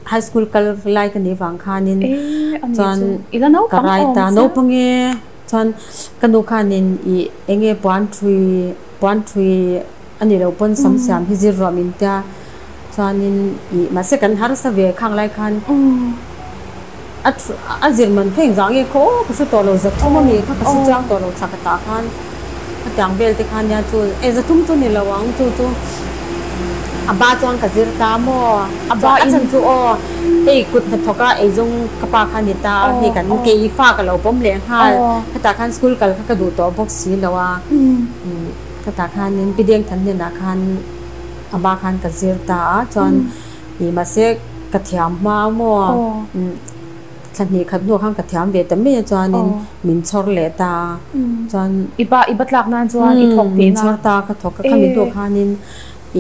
High school kal lai ka nih vang khanin chuan ka rai ta naupang e chuan ka nu khanin ih eng nge puan thui puan thui a nih loh pawn sam siam hi zir ruah min tia chuanin ih mahse kan harsa ve khang lai khan a a zir man kha engvang nge khaw ka hre tawh lo zathum ami kha ka hre chiang tawh lo thla ka tah khan hetiang vel te kha nia chu e zathum chu ni lo ang chu chu a ba chuan ka zir ta maw a ba a chhan chu aw hei kut hnathawk a eizawng ka pa kha ni ta hei kan kei fa ka lo pawm leh nghal hetah khan school kal kha ka duh tawh bawk si lo a hetah khanin Pi Dengthan hnenah khan a ba khan ka zir ta a chuan ih mahse ka thiam hma maw Thla hnih khat hnuah khan ka thiam ve ta mai a chuanin min chhawr leh ta a chuan I ba i ba tlak nan chuan i thawk tihna. Min chhawr ta ka thawk a khami hnuah khanin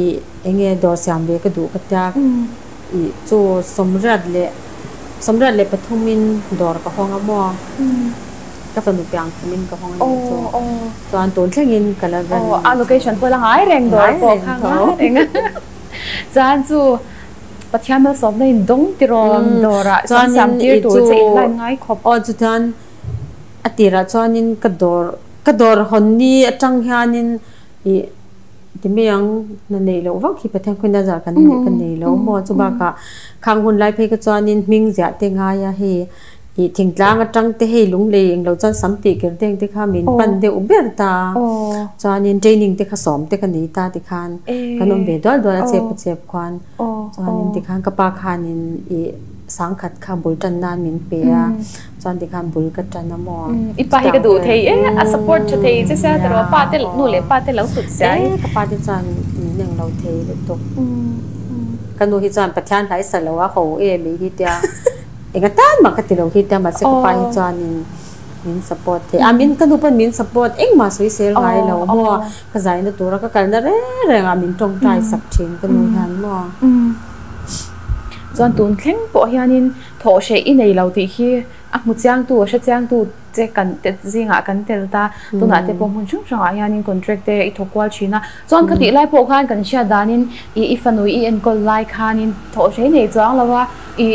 ih eng nge dawr siam ve ka duh ka tia ih chu 83 in dawr ka hawng a maw ka fanu piang khumin ka hawng a nih chu chuan tun thlengin ka la run A location pawh la ngai reng dawr pawh kha ngai reng a chuan chu Pathian malsawmna in dawng tiraw dawrah sam siam tir tur che in line ngai khawp. Aw chuan a tirah chuanin ka dawr ka dawr hawn ni atang hianin ih ti mai ang hna neih loh vak hi Pathian khawina zar kan neih ka nei lo maw chu bakah khang hun lai phei kha chuanin hming ziah te ngai a hei Ih thingtlang atang te hei lunglei englo chuan sam tih ker deng te kha min pan deuh ber ta a, chuanin training te kha sawm te ka nei ta tikhan kan awm ve dual dual a chep a chep khuan chuanin tikhan ka pa khanin ih sangkhat kha bul tan nan min pe a chuan tikhan bul ka tan a maw. I pa hi ka duh thei e a support tha thei che sia tiraw pa te nu leh pa te lo hlut sia i. Ka pa te chuan min englo thei lutuk ka nu hi chuan Pathian hlaisa lo a ho em ei hi tia. Enga tan mah ka ti lo hi tia mahse ka pa hi chuanin min support thei a, min ka nu pawn min support engmah sawi sel ngai lo maw, ka zaina tura ka kalna reng rengah min tawngtai sak thin ka nu hian maw. Chuan tun thleng pawh hianin thawh hreh i nei lo tih hi a hmu chiangtu a hre chiangtu che kan te zingah kan tel ta, tunah te pawh hmun hrang hrangah hianin contract te i thawk kual thin a, chuan khatih lai pawh khan kan hriat danin i i fanu i enkawl lai khanin thawh hreh i nei chuang lo a. I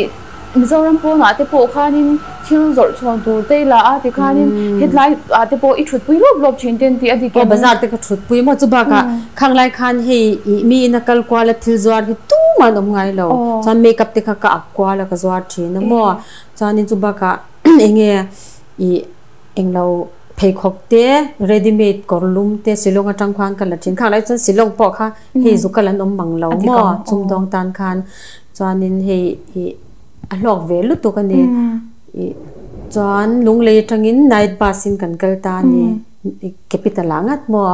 Mizoram pawnah te pawh khanin thil zawrh chhawn tur te i la a tikhanin hetlai ah te pawh i thutpui lawp lawp thin te an ti a dik em? Aw bazar te ka thutpui maw chu bakah khang lai khan hei i mi ina kal kual a thil zuar hi tumah an awm ngai lo chuan makeup te kha ka ak kual a ka zuar thin a maw chuanin chu bakah eng nge i englo pheikhawk te ready made kawr lum te Shillong atang khan ka la thin khang lai chuan Shillong pawh kha hei zu kal an awm mang lo maw chhungdawng tan khan. Chuanin hei ih a hlawk ve lutuk a ni. Ih chuan Lunglei atangin night bus in kan kal ta a ni. Capital ah ngat maw?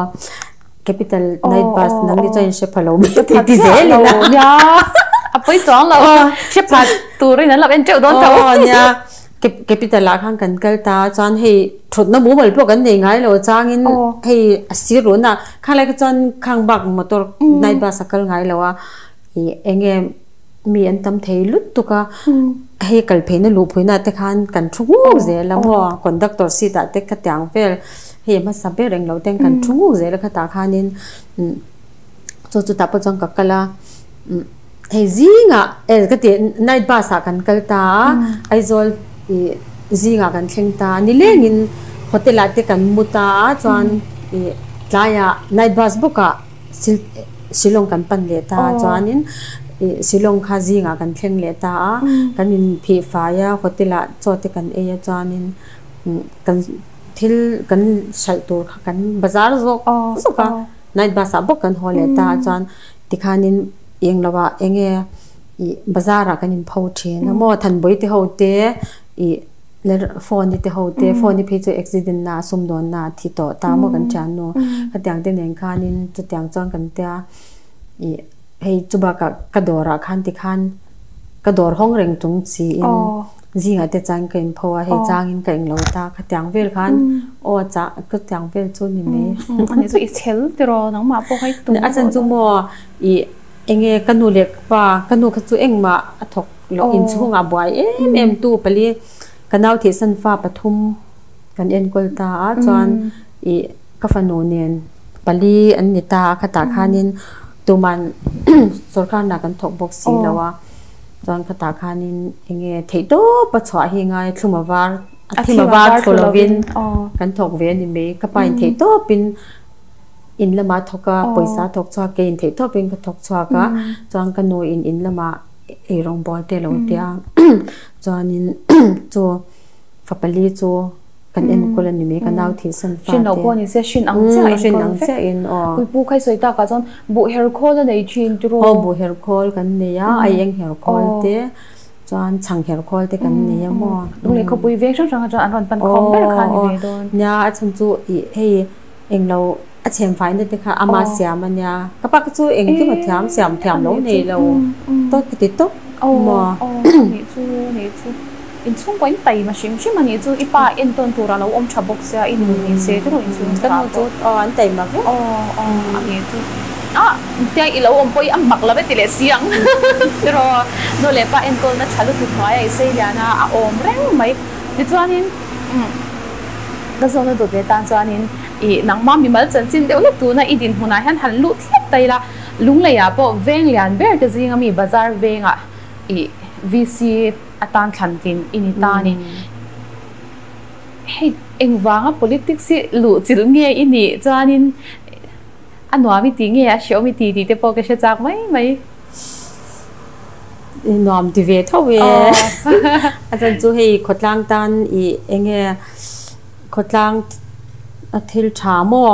Capital night bus nang ni chuan in hre pha lo mai ti ti zel ila. Nia a pawi chuang lo. Hre pha turin an lo en teuh dawn tho. Aw nia Capital ah khan kan kal ta a chuan hei thutna mumal pawh kan nei ngai lo changin hei a sir run a khalai kha chuan khang bak motor night bus a kal ngai lo a. Ih eng nge mi an tam thei lutuk a, hei kal pheina luh phuina te khan kan thu nguk zel a maw, conductor seat ah te khatiang vel hei hmasa ber englo ten kan thu nguk zel a khatah khanin chu chutah pawh chuan ka kal a, hei zingah e ka ti night bus ah kan kal ta a, Aizawl ih zingah kan thleng ta a, nilengin hotel ah te kan mu ta a chuan ih tlaiah night bus bawk ah. Shillong kan pan leh ta a chuanin ih Shillong kha zingah kan thleng leh ta a kan inphih fai a hotel ah chaw te kan ei a chuanin kan thil kan hralh tur kha kan bazar zawk zawk a night bus ah bawk kan haw leh ta a chuan tikhanin eng lo ah eng nge ih bazar ah kan inpho thin a maw thanbawih te ho te ih. Phone i te ho te, phone i phei chu accident na sumdawn na a thi tawh ta maw kan thian nu. Khatiang te nen khanin chutiang chuan kan tia ih hei chu bakah ka dawrah khan tikhan ka dawr hawng reng chung siin zingah te chuan ka inpho a hei changin ka englo ta khatiang vel khan aw chah khatiang vel chu ni mai. Ani chu i chhel tiraw nangmah pawh kha i tum. A chan chu maw ih enge ka nu leh ka pa ka nu kha chu engmah a thawk Loh inchhungah buai em em tu pali ka nau thihsan fa pathum kan enkawl ta a chuan ih ka fanu nen pali an ni ta a khatah khanin tuman sorkar hna kan thawk bawk si lo a. Chuan khatah khanin enge theihtawp a chhuah hi ngai thlum a var a thim a var thlu lovin kan thawk ve a ni mai. Ka pa in theihtawpin in lamah a thawk a, pawisa a thawk chhuak, kei in theihtawpin ka thawk chhuak a, chuan ka nu in in lamah eirawng bawl te a lo ti a, chuanin chu fapali chu kan enkawl a ni mai, ka nau thihsan fa te. Hrin lo pawh ni se, hrin ang chiah enkawl vek. Ui pu khai sawi takah chuan buh her khawl a nei thin tiraw? Aw, buh her khawl kan nei a, aieng her khawl te, chuan chhang her khawl te kan nei a maw. Lunglei khawpui veng hrang hrang atang an rawn pan khawm ber kha a ni ve dawn. Nia, a chhan chu ih hei englo a chhem faina te kha ama siam a nia, ka pa kha chu engkim a thiam siam thiam lo nei lo tawt ka ti tawp maw. Aw aw nih chu nih chu inchhungkaw in taima hrim hrim a nih chu i pa entawn tur a lo awm tha bawk sia i nu ni se te rawh inchhung ka nu chu aw an taima vek aw aw a nih chu a tiang i lo awm pawh i a mak lo e ti leh si ang tiraw nu leh pa enkawlna tha lutuk hnuaia i sei lian a a awm reng mai tichuanin umm. Ka zawhna dawt leh tan chuanin i nangmah mimal chanchin deuh hlek tuna i dinhmunah hian han lut hlek ta ila, Lungleiah pawh veng lian ber te zinga mi bazar vengah i VC atan thlan tin i ni ta a ni. Hei engvanga politics hi luh chilh nge i nih chuanin a nuam i tih nge a hreawm i tih tih te pawh ka hre chak mai mai. I nuam ti ve tho e. A chan chu hei khawtlang tan i enge khawtlang a thil tha maw?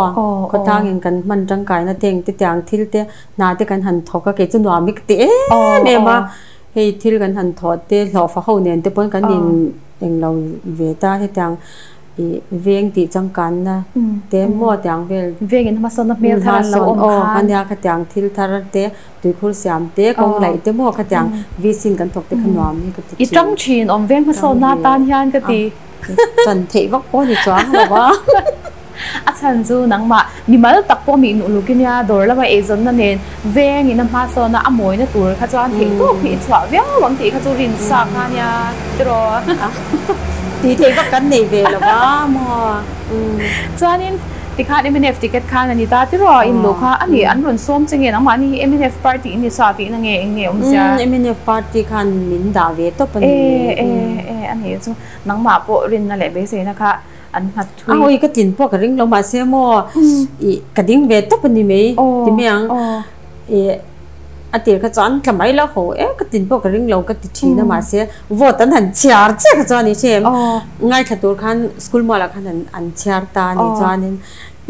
Khawtlang in kan hman tangkaina te eng te tiang thil te hna te kan han thawk a kei chu nuam hi ka ti em em a. Hei thil kan han thawh te hlawhfa ho nen te pawn kan in englo ve ta hetiang. I veng tih changkanna te maw tiang vel. Veng in hmasawnna hmel thar an lo awm khan. Aw ania khatiang thil thar te tuikhur siam te kawng laih te maw khatiang VC in kan thawk te kha nuam hi ka ti thin. I tang thin awm veng hmasawnna atan hian ka ti. Chan theih vak pawh ni chuang lo va. A chhan chu nangmah mimal tak pawh mi nuh luk ania dawr lama eizawnna nen veng in a hmasawnna a mawina tur kha chuan theih tawk hi i chhuah viau ang tih kha chu rinsa kha ania tiraw. Tih theih vak kan nei ve lo va maw. Chuanin tikhan mnf ticket khan a ni ta tiraw in luh kha a ni an rawn sawm che nge nangmahni hi mnf party in ni sa tihna nge eng nge awmzia. Mnf party khan min dah ve tawp a ni. E e e a nih chu nangmah pawh rinna leh beiseina kha an nghat thui. A hawi ka tlin pawh ka ring lo mahse maw ih ka ding ve tawp a ni mai ti mai ang ih a tir kha chuan tla mai lo ho e ka tlin pawh ka ring lo ka ti thin a mahse vote an han chhiar chiah kha chuan i hrem ngaithla tur khan school mual ah khan an chhiar ta a ni chuanin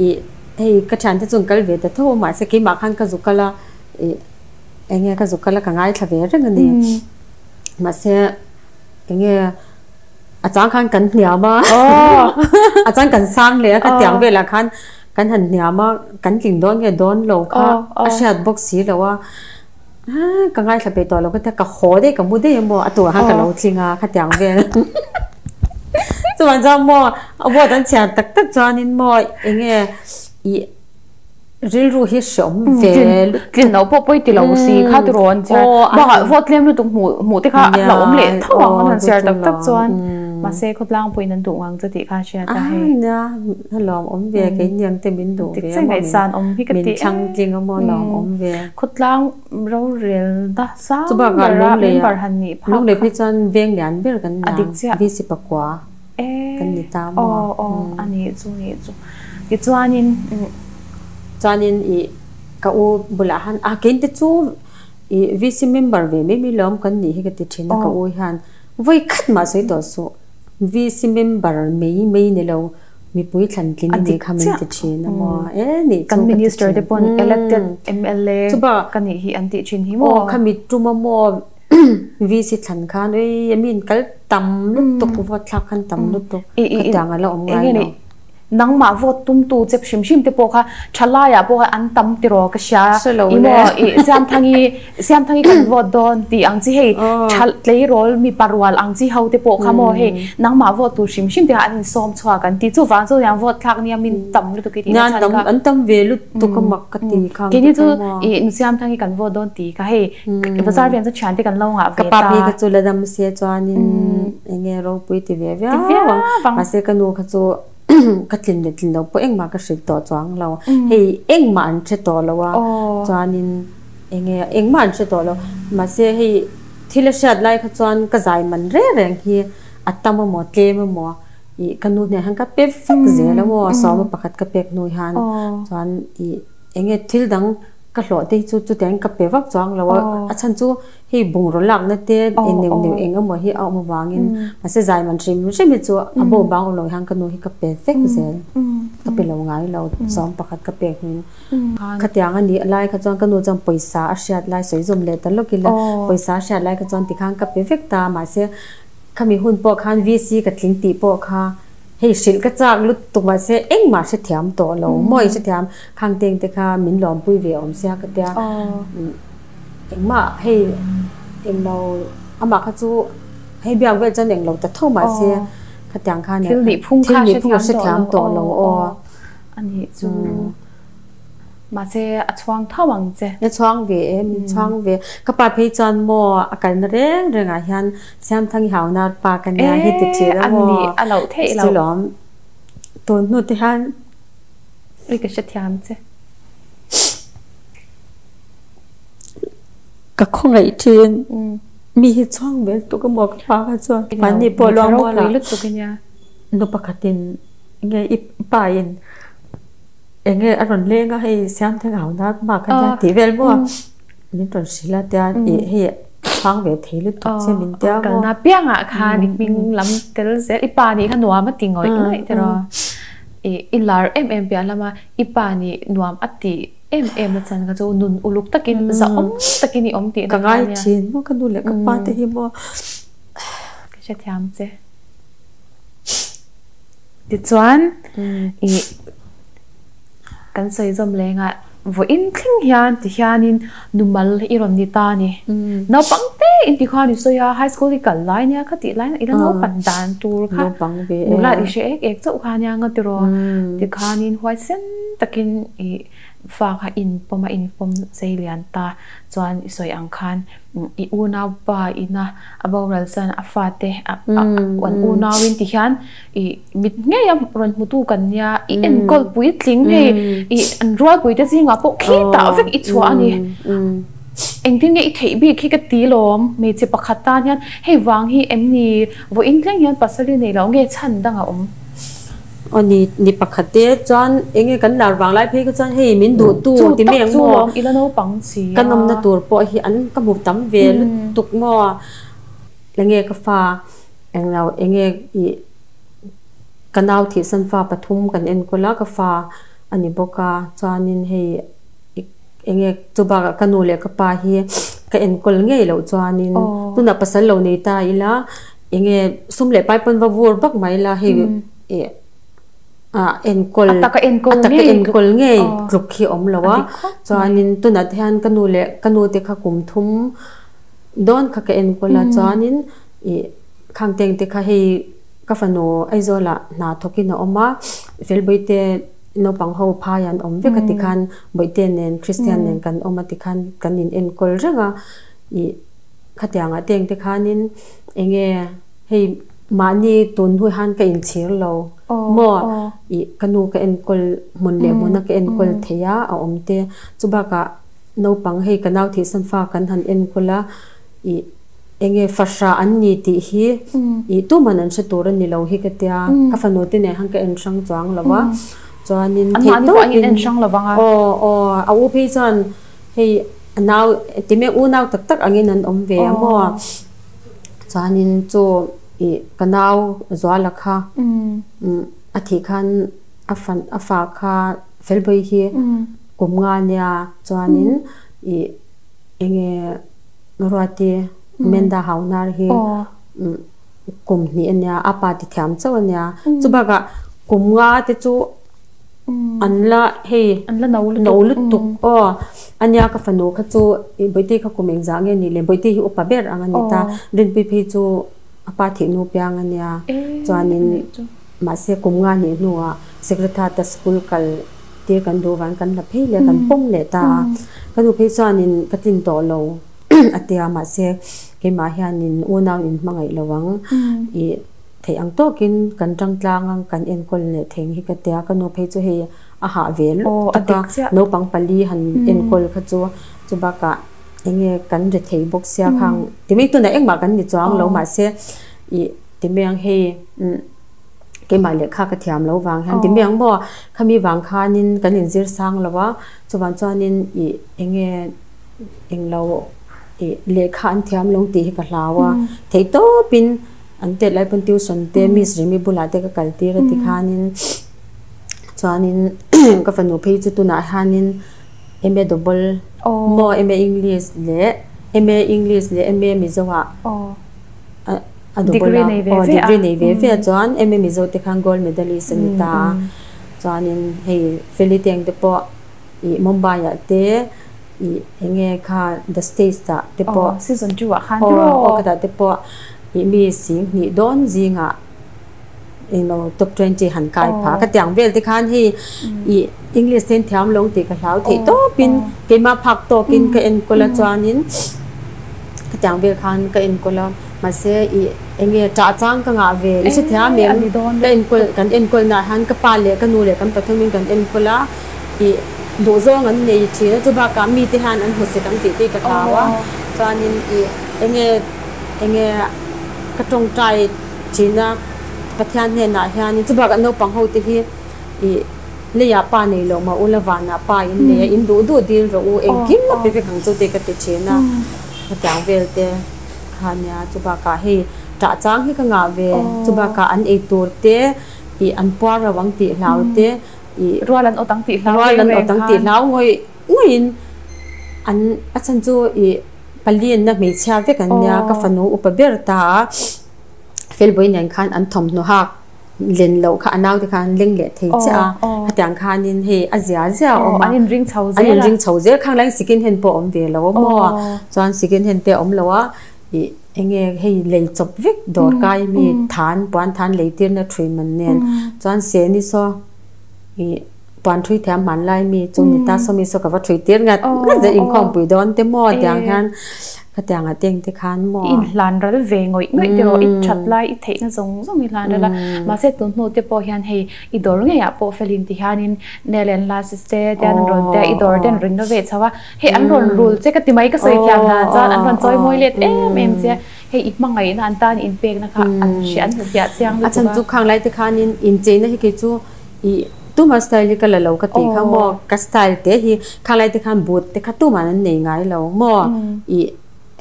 ih hei ka thiante chu an kal ve ta tho a mahse keimah khan ka zu kal a ih eng nge ka zu kal a ka ngaithla ve reng a ni mahse eng nge. A chang khan kan hniam a, a chang kan sang leh a, ka tiang velah khan kan han hniam a, kan tling dawn nge dawn lo kha a hriat bawk si lo a, ka ngaithla peih tawh lo ka tia ka haw daih ka mu daih emaw a turah khan ka lo tling a ka tiang vel. Chuvang chuan maw a vote an chhiar tak tak chuanin maw eng nge ih Rilru hi hreawm ve lutuk. Tlin loh pawh pawi ti lo si kha tiraw an chhiar. Bakah vote tlem lutuk hmuh hmuh te kha a hlauhawm leh tho ang an han chhiar tak tak chuan. Mahse khawtlang pawhin an duh ngang chu tih kha a hriat a hei. Nia a lawmawm ve kei niang te min duh ve a maw min thlang tling a maw lawmawm ve. Khawtlang rorel na sang ber a member han nih phak kha. Lunglei phei chuan veng lian ber kan ni a VC pakua. kan ni ta maw? Aw aw a nih chu nih chu. Tichuanin Chuanin i ka u bulah han a kein te chu i VC member ve mai mai lawm kan nih hi ka ti thin a ka u hian vawi khat mah sawi tawh suh VC member mai mai ni lo mipui thlan tlin a nih kha min ti thin a maw e nih chu kan minister te pawn elected MLA ka nih hi an tih thin hi maw? Aw khami tum a maw VC thlan khan ei a min kal tam lutuk vote thlak khan tam lutuk ka tiang a la awm ngai lo. Nangmah vote tumtu chep hrim hrim te pawh kha thalaiah pawh kha an tam tiraw ka hria i maw i Siamthangi Siamthangi kan vote dawn tih ang chi hei tha tleirawl mipa rual ang chi ho te pawh kha maw hei nangmah vote tur hrim hrim te kha an insawm chhuak an ti chuvang chu niang vote thlak nia min tam lutuk i tih na chhan kha an tam ve lutuk a mak ka ti kha keini chu i nu Siamthangi kan vote dawn tih kha hei Bazar ven chu thiante kan lo ngah ve ta. Ka pa phei kha chu la dam se chuanin enge ropui ti ve viau ang. Mahse ka nu kha chu ka tlin leh tlin lo pawh engmah ka hrilh tawh chuang lo. Hei engmah an hre tawh lo a chuanin enge engmah an hre tawh lo. Mahse hei Thil a hriat lai kha chuan ka zai man reng reng hi a tam emaw tlem emaw ih ka nu hnenah hian ka pe vek zel a maw sawma pakhat ka pek hnu hian chuan ih eng nge thil dang ka hlawh te hi chu chutiangin ka pe vak chuang lo a a chhan chu hei bungraw lakna te eng neuh neuh eng emaw hi a awm avangin mahse zai man hrim hrim hi chu a bo bang awm lo hian ka nu hi ka pe vek zel ka pe lo ngai lo sawm pakhat ka pek hnuin. Khatiang a nih lai kha chuan ka nu chuan pawisa a hriat lai sawi zawm leh ta lawk ila, pawisa a hriat lai kha chuan tikhan ka pe vek ta mahse khami hun pawh khan VC ka tling tih pawh kha hei hrilh ka chak lutuk mahse engmah hrethiam tawh lo mawi hrethiam khang teng te kha min lawmpui ve awm sia ka tia engmah hei englo amah kha chu hei biak vel chuan englo ta tho mahse khatiang khan thil nih phung kha hrethiam tawh lo aw. A nih chu. Mahse a chhuang tho ang che. A chhuang ve e, min chhuang ve. Ka pa phei chuan maw a kalna reng rengah hian Siamthang i haunar pa ka nia hi ti thin a maw. A nih a loh theih loh. Chulawm tun hnu te hian. Ui ka hrethiam che. Ka khawngaih thin. Mi hi chhuang ve lutuk a maw ka pa kha chuan. Mahni pawh luang mual ah nu pakhatin. Nge i pa in enge a rawn leng a hei siam theng au na hma kha nia tih vel maw min rawn hrilh a tia ih hei chhang ve thei lutuk che min tia maw. Kalna piangah khan i hming lam tel zel i pa nih kha nuam a ti ngawih ngawih tiraw ih i lar em em piah lama i pa nih nuam a ti em em na chan kha chu nun uluk takin zahawm takin i awm tihna kha nia. Ka ngai thin maw ka nu leh ka pa te hi maw. Ka hrethiam che. Tichuan, ih, kan sawi zawm leng a, vawiin thleng hian ti hianin numal i rawn ni ta a ni. Naupang te in ti khan i sawi a, high school i kal lai nia kha tih lai ila naupan dan tur kha nula i hre ek ek chauh kha nia nga tiraw. Tikhanin huaisen takin ih fa kha inpawm a inpawm sei lian ta chuan i sawi ang khan i unaupa ina a boral chuan a fate an unauin ti hian i mit ngei a rawn hmutu kan nia i enkawl puitling hei i an rualpui te zingah pawh khi tah vek i chhuah a ni engtin nge i theih bik hi ka ti lawm hmeichhe pakhat tan hian hei vang hi em ni vawiin thleng hian pasal i nei lo nge chhan dang a awm. Aw ni ni pakhat te chuan eng nge kan lar vang lai phei kha chuan hei min duh tu ti mai ang maw ka nawmna tur pawh hi an ka hmu tam ve lutuk maw eng nge ka fa eng lo eng nge ih ka nau thihsan fa pathum kan enkawl a ka fa a ni bawk a chuanin hei eng nge chu bakah ka nu leh ka pa hi ka enkawl ngei loh chuanin tunah pasal lo nei ta ila. Enge sum leh pai pawn va vur vak mai la hei eh ah enkawl A taka enkawl a taka enkawl ngei tluk hi awm lo a chuanin tunah te hian ka nu leh ka nu te kha kum thum dawn kha ka enkawl a chuanin ih khang teng te kha hei ka fanu Aizawl ah hna thawk in a awm a Felbawi te naupang ho phai an awm vek a tikhan Bawihte nen Christian nen kan awm a tikhan kan in enkawl reng a ih khatiangah teng te khanin Enge hei mahni tun hnu hian ka inchhir lo maw ih ka nu ka enkawl hmun leh hmuna ka enkawl thei a a awm te chu bakah naupang hei ka nau thihsan fa kan han enkawl a ih enge fahrah an ni tih hi ih tuman an hre tur a ni lo hi ka tia ka fanu te nen khan ka en hrang chuang lo a chuanin theih tawkin aw aw a u phei chuan hei a nau time unau tak tak angin an awm ve a maw. Chuanin chu ih ka nau Zuala kha a thih khan a fan a fa kha Felbawi hi kum nga nia chuanin ih enge Ruati Amanda Hauhnar hi kum hnih a nia a pa ti thiam chauh a nia chubakah kum nga te chu An la hei an la no lutuk no lutuk aw ania ka fanu kha chu ih Bawihte kha kum engzah nge nih le Bawihte hi upa ber ang a ni ta Rinpui phei chu a pa thih nu piang a nia chuanin mahse kum nga hnih hnuah Secretariat a school kal tir kan duh vang kan la phei leh kan pawm leh ta a ka nu phei chuanin ka tlin tawh lo a tia mahse keimah hianin unau in hmangaih lo ang ih. Theih ang tawkin kan tang tlang ang kan enkawl leh theng hi ka tia ka nu phei chu hei a hah ve lutuk a naupang pali han enkawl kha chu chubakah Enge kan ri thei bawk sia khang timei tunah engmah kan ni chuang lo mahse ih timei ang hei umm keimah lehkha ka thiam lo vang hian timei ang maw khami vang khanin kan inzir sang lo a chuvang chuanin ih enge englo ih lehkha an thiam lo tih hi ka hlau a theih tawpin an tet lai pawn tuition te miss Remi bulah te ka kal tir a tikhanin chuanin ka fanu phei chu tunah hianin. MA double maw MA English leh MA English leh MA Mizo ah a double a aw degree nei ve ve a chuan MA Mizo te khan gold medalist a ni ta a chuanin hei Feli Teng te pawh ih Mumbai ah te ih eng nge kha the stage ah te pawh season 2 ah khan aw khatah te pawh ih mi sing hnih dawn zingah. Englo top 20 han kai pha ka tiang vel te khan hei i English ten thiam lo tih ka hlau theih tawpin keimah phak tawkin ka enkawl a chuanin ka tiang vel khan ka enkawl a mahse i enge ṭah chang ka ngah ve i hrethiam em ka enkawl kan enkawl naah hian ka pa leh ka nu leh kan pathumin kan enkawl a i duhzawng an nei ṭhin a chubakah mite hian an hmusit ang tih te ka hlau a chuanin i enge enge ka ṭawngṭai China Pathian hnenah hianin chu bakah naupang ho te hi ih leiah pa nei lo mah ula vanah pa in nei a in duh duh dil rawh u engkim a pe vek ang chu tih ka ti thin a hetiang vel te kha nia chu bakah hei ṭah chang hi ka ngah ve chu bakah an ei tur te ih an puar lo ang tih hlau te ih rual an awt ang tih hlau rual an awt ang tih hlau ngawih ngawih in an a chhan chu ih palianna hmeichhia vek an nia ka fanu upa ber ta a. Felbawi nen khan an thawmhnaw hak len loh kha a naute khan an leng leh thei chiah a, khatiang khanin hei a zia zia a awm a, an inring chho zel a, an inring chho zel khang laiin second hand pawh a awm ve lo a maw, chuan second hand te a awm lo a, ih enge hei lei chawp vek dawr kai mi than puan than lei tirna thui man nen chuan seni saw ih puan thui thiam hmanlai mi chu ni ta saw mi saw ka va thui tir ngat ngat zel inkhawmpui dawn te maw tiang hian. Khatiang ah teng te khan maw? I inhlan ral ve ngawih ngawih te rawh, i that lai i theihna zawng zawng i hlan ral a. Mahse tun hnu te pawh hian hei i dawr ngeiah pawh felin ti hianin nail and lashes te tian an rawn te a, i dawr te an rawn renovate chho a. Hei an rawn rul che ka ti mai ka sawi thiam dan chuan an rawn chawi mawi let em em che a. Hei i hmangaihna an tan i inpekna kha an hria an hmu fiah chiang lutuk a. A chhan chu khang lai te khanin incheina hi kei chu i tuma style hi ka la lo ka tih kha maw ka style te hi khalai te khan boot te kha tuman an nei ngai lo maw i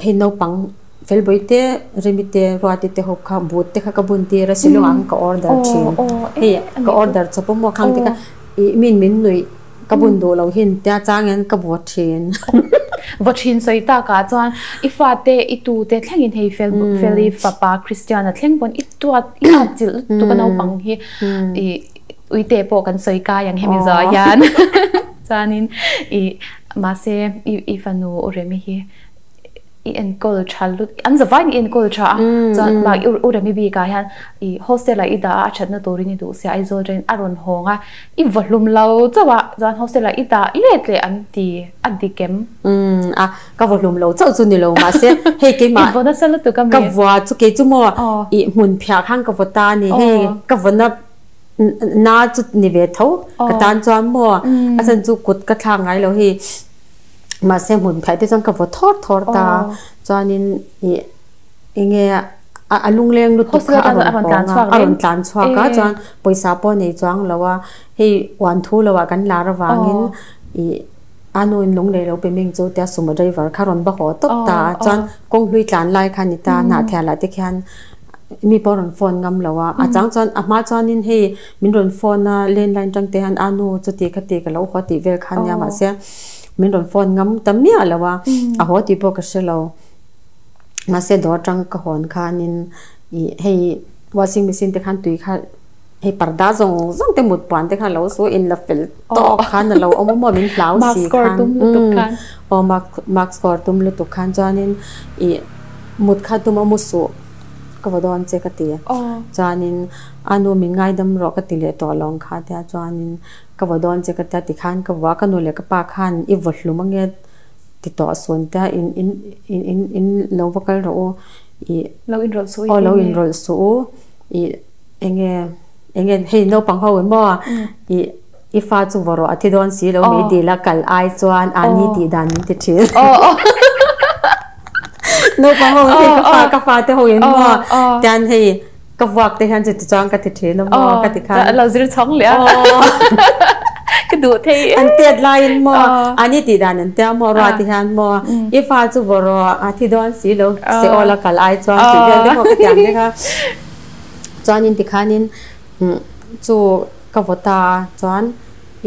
hei naupang felbawi te remi te ruati te ho kha boot te kha ka bun tir a shillong ah khan ka order thin hei ka order chawp a maw khang te kha i min min nuih ka bun duh lo hin tia chang hian ka vaw thin. Vaw thin sawi takah chuan i fate i tute thlengin hei fel feli fapa Christiana thleng pawn i tuat i atchilh lutuk a naupang hi i Uite pawh kan sawi kai ang hemi zawh hian chuanin i mahse i fanu u Remi hi i enkawl tha lut an zavaiin i enkawl tha a chuan bak u Remi bikah hian i hostel ah i dah a a thatna turin i duh sia Aizawl train a rawn hawng a i vaw hlum lo chauh a chuan hostel ah i dah let leh an ti a dik em? A ka vaw hlum lo chauh chu ni lo mahse hei keimah i vaw nasa lutuk a mi ka vua chu kei chu maw i hmun phiah khan ka vaw ta a ni hei ka vawna Na chu ni ve tho ka tan chuan maw a chan chu kut ka thlak ngai lo hi mahse hmun phei te chuan ka vaw thawr thawr ta chuanin ih enge a lungleng lutuk kha a rawn tlan chhuak a rawn tlan chhuak a chuan pawisa pawh nei chuang lo a hei uan thu lo ah kan lar avangin ih a nu in lung lei lo pe ming chu tia sumo driver kha rawn va haw tawp ta a chuan kawng hlui tlan lai kha ni ta hnah thial ah te khian. Mi pawh rawn phone ngam lo a, a chang chuan a hma chuanin hei min rawn phone a landline tang te hian a nu chuti khati ka lo haw tih vel kha nia mahse min rawn phone ngam ta miah lo a, a haw tih pawh ka hre lo mahse dawr tang ka hawn khanin ih hei washing machine te khan tui kha hei parda zawng zawng te mut puan te kha lo su in la fel tawk khan a lo awm a maw min hlau si khan aw mark score tum lutuk khan chuanin ih mut kha tum a mu suh. Ka va dawn che ka ti. Chuanin a nu min ngaidam rawh ka ti leh tawh lo ang kha tia chuanin ka va dawn che ka tia tikhan ka vua ka nu leh ka pa khan i vaw hlum ange ti tawh sun tia in in in in in lo va kal rawh u ih Lo inrawlh suh u aw lo inrawlh suh u ih enge enge hei naupang ho emaw ih i fa chu vaw rawh a thi dawn si lo mai dil a kal ai chuan a ni tih dan min ti thin. Naupang ho hei ka fa ka fa te ho in maw tian hei ka vuak te hian chuti chuan ka ti thin a maw ka ti khan. A lo zir chhawng leh a. Ka duh thei e. An tet laiin maw ani tih dan an tia maw ruah ti hian maw i fa chu vaw rawh a thi dawn si lo se aw la kal ai chuan tih vel te pawh ka ti ang nek a. Chuanin tikhanin chu ka vaw ta a chuan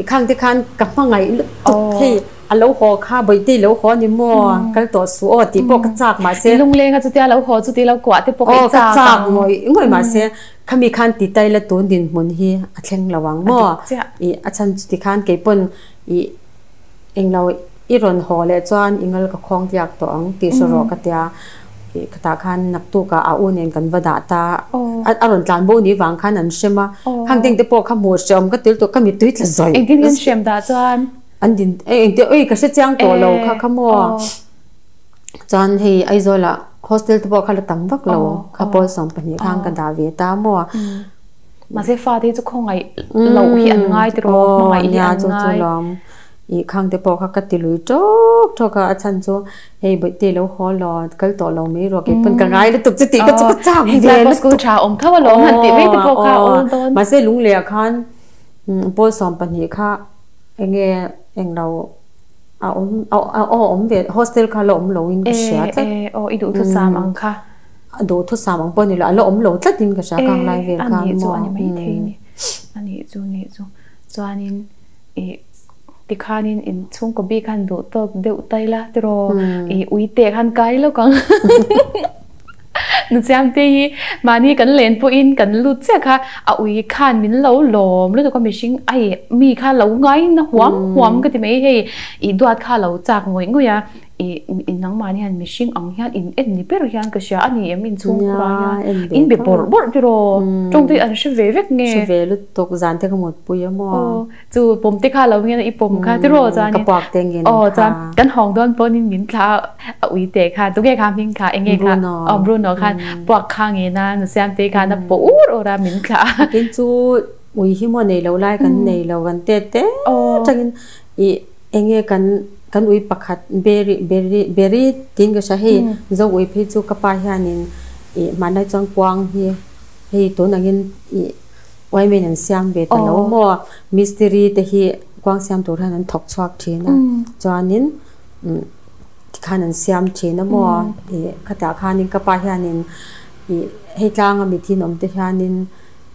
i khang te khan ka hmangaih lutuk hei a lo haw kha bawihte i lo haw a ni maw kal tawh suh aw tih pawh ka chak mahse Lungleng a chutia lo haw chuti lo kuah te pawh ka i chak ang. Aw ka chak ngawih ngawih mahse khami khan ti tai la tun dinhmun hi a thleng lo ang maw i a chhan chu tikhan keipawn i englo I rawn haw leh chuan i ngal ka khawng diak tawh ang tih hre rawh ka tia. Ih khatah khan naktukah a u nen kan va dah ta. A rawn tlan bo ni vang khan an hrem a. Khang ding te pawh kha hmuh hreawm ka til tawh ka mittui tla zawih. Engtin nge an hrem dah chuan? An din eh engtin ui ka hre chiang tawh lo kha kha maw. Chuan hei Aizawlah hostel te pawh kha la tam vak lo kha pawl 12 khan ka dah ve ta maw. Mahse fate hi chu khawngaih loh hi an ngai tiraw hmangaih hi an ngai. Ih khang te pawh kha ka ti lui tawk tawk a, a chhan chu hei bawihte lo haw law kal tawh lo mai rawh kei pawn ka ngai lutuk chu tih ka chu ka chak ve lutuk. School tha awm tho alawm han tih mai te pawh kha awl dawn. Mahse lungleh ah khan pawl 12 kha enge englo a awm aw awm ve hostel kha la awm lo in ka hria tlat. Aw i duhthusam ang kha. A duhthusam ang pawh ni lo a la awm lo tlat in ka hria kang lai vel khan maw. Anih chu a ni mai thei ni. Anih chu nih chu chuanin ih tikhanin in chhungkaw bik khan duh tawk deuh tai la tiraw ih ui te khan kai lawk ang Nuchiamte hi mahni kan len pawhin kan lut chiah kha a ui khan min lo lawm lutuk a mihring ai mi kha lo ngai na huam huam ka ti mai hei ih duat kha lo chak ngawih ngawih a. I nangmah hian mihring ang hian in en ni ber hian ka hria a ni em inchhungkhur ah hian in be bawrh bawrh tiraw tawngte an hre ve vek nge hre ve lutuk zan te ka mutpui a maw aw chu pawm te kha lo hian i pawm kha tiraw chuan ka puak te ngin aw chuan kan hawng dawn pawhin min thla a ui te kha tunge kha hming kha enge kha aw Bruno khan puak kha nge na nusiam te khan a pawh ur ur a min thla tin chu ui hi maw nei lo lai kan nei lo kan te te tangin i Enge kan kan ui pakhat Berry Berry Berry tiin ka hria hei zo ui phei chu ka pa hianin ih hmanlai chuan kuang hi hei tun angin ih uaimen an siam ve ta lo maw mistiri te hi kuang siam tur hian an thawk chhuak thin a chuanin umm tikhan an siam thin a maw ih khatah khanin ka pa hianin ih hei tlanga mithin awm te hianin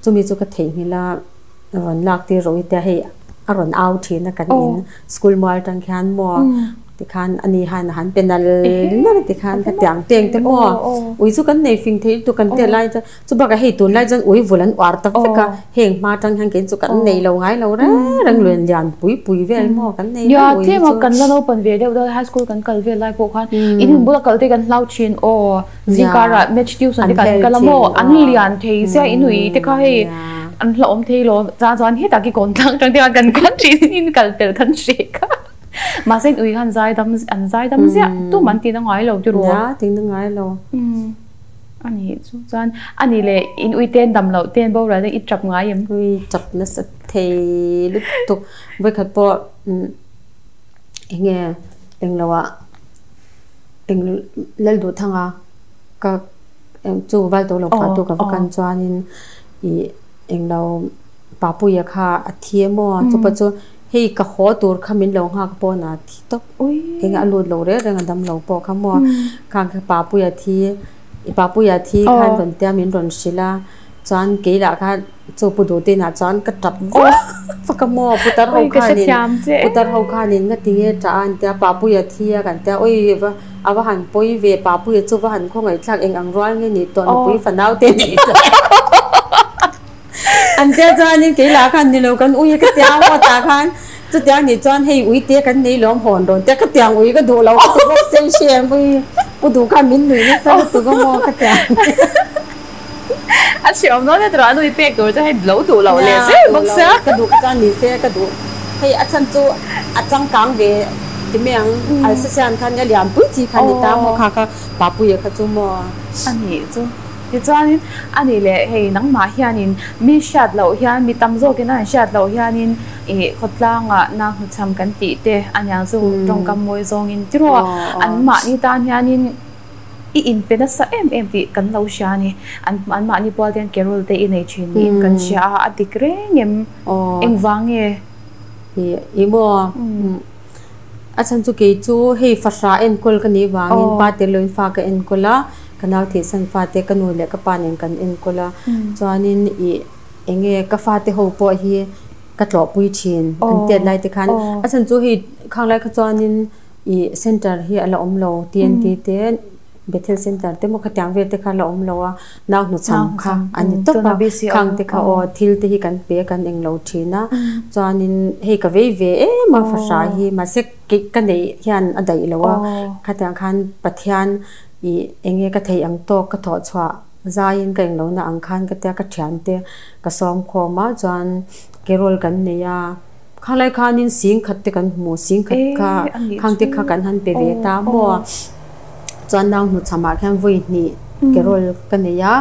chumi chu ka theihnghilh a. Rawn lak tir rawh i tia hei a rawn au thin a kan in school mual atang khian maw tikhan ani han han pe nal nal a tikhan ka tiang teng te maw ui chu kan nei fing thei lutuk kan tia lai chuan chu bakah hei tunlai chuan ui vul an uar ta vek a heng hma atang hian kei chu kan nei lo ngai lo reng reng lui lian pui pui vel maw kan nei lo ui chu. Kan la naupan ve deuh deuh high school kan kal vel lai pawh khan in bula kal te kan hlau thin aw Zingkarah match tuition te kan kal a maw an lian thei sia in ui te kha hei an hlauhawm thei lo chuan chuan hetah ki kawn tlang tang te khan kan kal thin in kal pel kan hreh kha mahse in ui khan zai dam an zai dam ziah tum an tih na ngai lo tiraw nia tih na ngai lo ani chu chuan ani leh in ui ten dam loh ten boral na i tap ngai em ui tap nasa thei lutuk vawikhat pawh enge englo ah. Eng lal duh thanga ka chu val tawh lo kha tu ka va kan chuanin ih englo Papuia kha a thi emaw chupa chu hei ka haw tur kha min lo nghak pawn a thi tawp eng a lut lo reng reng a dam lo pawh kha maw khang kha Papuia thi Papuia thi khan rawn tia min rawn hrilh a. Chuan kei lah kha chu pu duh te inah chuan ka tap vak vak a maw putar ho khanin putar ho khanin nga tinge tah a an tia Papuia thi a kan tia awi va a va han pawi ve Papuia chu va han khawngaih thlak eng ang rual nge nih tawh nupui fanau te nih chuan an tia chuanin kei lah khan nilo kan ui a ka tia maw tah khan chutiang nih chuan hei ui te kan nei lawm hawn rawn tia ka tiang ui ka duh lo ka ti bawk se hriam ui pu duh khan min nuih nasa lutuk a maw ka tiang. A hriawm dawn e tawh a nui pek tur chu hei lo duh loh leh zel bawk sia. Ka duh ka chuan ni se ka duh. Hei a chhan chu a changkang ve ti mai ang. Alsasian khan a lian pui chi khan ni ta maw kha kha Papuia kha chu maw. A nih chu. Tichuanin a nih leh hei nangmah hianin mi hriat loh hian mi tam zawkin a han hriat loh hianin ih khawtlangah na hmuchham kan tih te aniang chu tawngkam mawi zawngin tiraw anmahni tan hianin. i inpe nasa em em tih kan lo hria a ni. An anmahni pual te hian carol te i nei thin niin kan hria a, a dik reng em? Engvang nge? Ih ih maw? A chhan chu kei chu hei fahra enkawl ka nih vangin pa tel loin fa ka enkawl a, ka nau thihsan fate ka nu leh ka pa nen kan enkawl a, chuanin ih eng nge ka fate ho pawh hi ka tlawhpui thin an tiat lai te khan a chhan chu hei khang lai kha chuanin ih center hi a la awm lo TNT te Bethel center te maw khatiang vel te kha a la awm lo a nau hnuchham kha a ni tawp a khang te kha aw thil te hi kan pe kan eng lo thin a chuanin hei ka vei ve em a fahra hi mahse ka neih hian a daih lo a khatiang khan Pathian ih eng nge ka theih ang tawk ka thawh chhuah Zaiin ka englohna ang khan ka tia ka thiante ka sawm khawm a chuan carol kan nei a khalai khanin sing khat te kan hmu sing khat kha khang te kha kan han pe ve ta maw chuan nau hnuchhamah khian vawi hnih carol ka nei a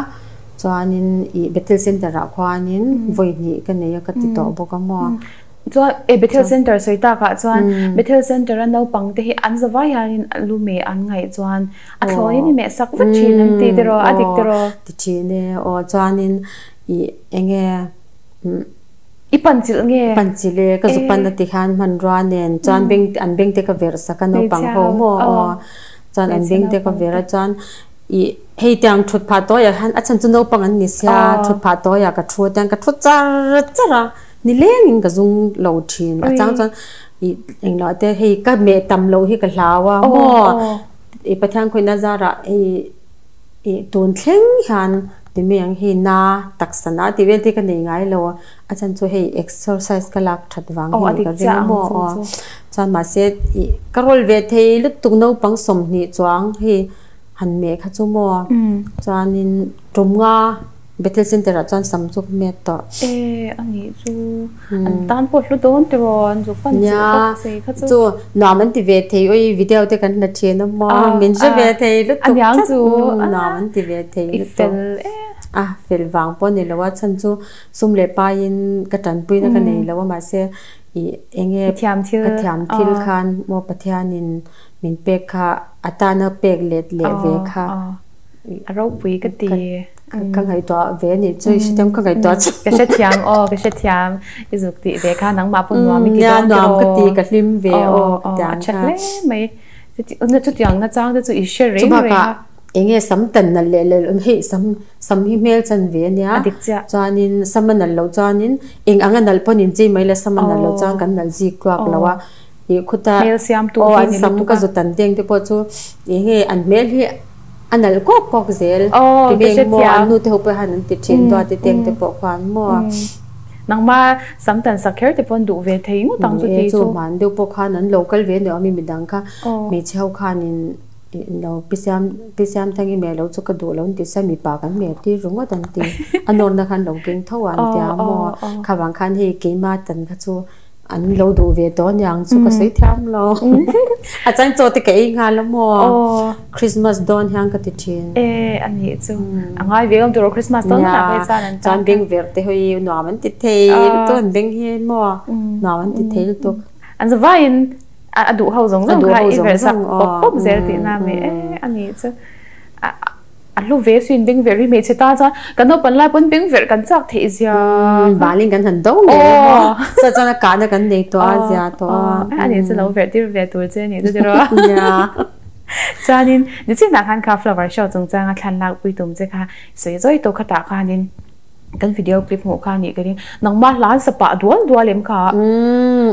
chuanin ih Bethel Center ah khuanin vawi hnih ka nei a ka ti tawh bawk a maw. Chuan e Bethel Center sawi takah chuan Bethel Center a naupang te hi an zavai hianin lu meh an ngaih chuan a thlawnin i meh sak vek thin an ti tiraw a dik tiraw? Ti thin e aw chuanin ih enge I pan chilh nge? Pan chilh e ka zu pan a ti khan hmanrua nen chuan beng an beng te ka verh sak a naupang ho maw aw chuan an beng te ka verh a chuan ih hei tiang thut phah tawiah hian a chhan chu naupang an ni sia thut phah tawiah ka thu a tiang ka thu char char a. Ni lengin ka zung lo thin a chang chuan ih englo te hei ka meh tam loh hi ka hlau a maw ih Pathian khawihna zarah hei ih tun thleng hian ti mai ang hei na taksa na tih vel te ka nei ngai lo a a chhan chu hei exercise ka lak that vang hi ni ka ring a maw aw chuan mahse ih ka rawl ve thei lutuk naupang 20 chuang hei han meh kha chu maw chuanin tum nga. Bethel Center ah chuan sam chu ka hmet tawh. E a nih chu an tan pawh hlu dawn tiraw an zuk pan chilh bawk sei kha chu. Chu nuam an ti ve thei ui video te kan la thin a maw min hre ve thei lutuk tlat nuam an ti ve thei lutuk. I fel e. A fel vang pawh ni lo a chhan chu sum leh paiin ka tanpui na ka nei lo a mahse i enge ka thiam thil khan maw Pathianin min pek kha a tana pek let leh ve kha. A ropui ka ti. Ka ngaihtuah ve a nih chu i hrethiam ka ngaihtuah chu. Ka hrethiam aw ka hrethiam i zuk tih ve kha nangmah pawh nuam i ti dawn tiraw. Nuam ka ti ka hlim ve aw ka ti ang kha. A tha hle mai. Chutiang nachang te chu i hre reng reng a. Chubakah enge sam tan nalh leh leh loh hei sam sam hi hmel chan ve a nia. A dik chiah. Chuanin sam a nalh loh chuanin eng anga nalh pawn inchei mai la sam a nalh loh chuan kan nalh zik tluak lo a. Ih khuta Hmel siamtu aw hi an ni sam lutuk ka a. zu tan teng te pawh chu enge an hmel hi a nalh kawk kawk zel Aw ti ka veng maw hrethiam. an nu te ho pawh hian an ti thin dawt te teng te pawh khuan maw. Nangma sam tan sak kher te pawn duh ve thei ngawt ang chu Ni e ti chu chu. hman deuh pawh khan an lo kal ve nuam i midang kha Aw. hmeichhe ho khanin lo pi siam pi siam thang i meh lo chu ka duh lo an ti sia mipa kan meh tir ringawt an ti a nawrna khan lo keng tho a an tia Aw maw aw aw. khavang khan hei keima tan kha chu An lo duh ve tawh aniang chu ka sawi thiam lo. A chang chaw te ka ei nghal a maw? Christmas dawn hian ka ti thin. E a nih chu. A ngai ve awm tur aw Christmas dawn hunah phei chuan an tan. Chuan beng verh te hawi nuam an ti thei lutuk an beng hi maw? Nuam an ti thei lutuk. An zavaiin a duh ho zawng zawng kha i verh sak pawp pawp zel tihna a mi e a nih chu. A hlu ve sin beng verh hi hmeichhe ta chuan kan naupang lai pawn beng verh kan chak theih zia Balin kan han do ngei a maw chuan chuan a kahna kan nei tawh a zia tawh a A nih chu lo verh tir ve tur che a nih chu tiraw Chuanin nichinah khan kha flower show chungchanga thlan lak pui tum che kha sawi zawi tawh khatah khanin kan video clip hmuh kha a nih ka ring nangmah hlan sa pah dual dual em kha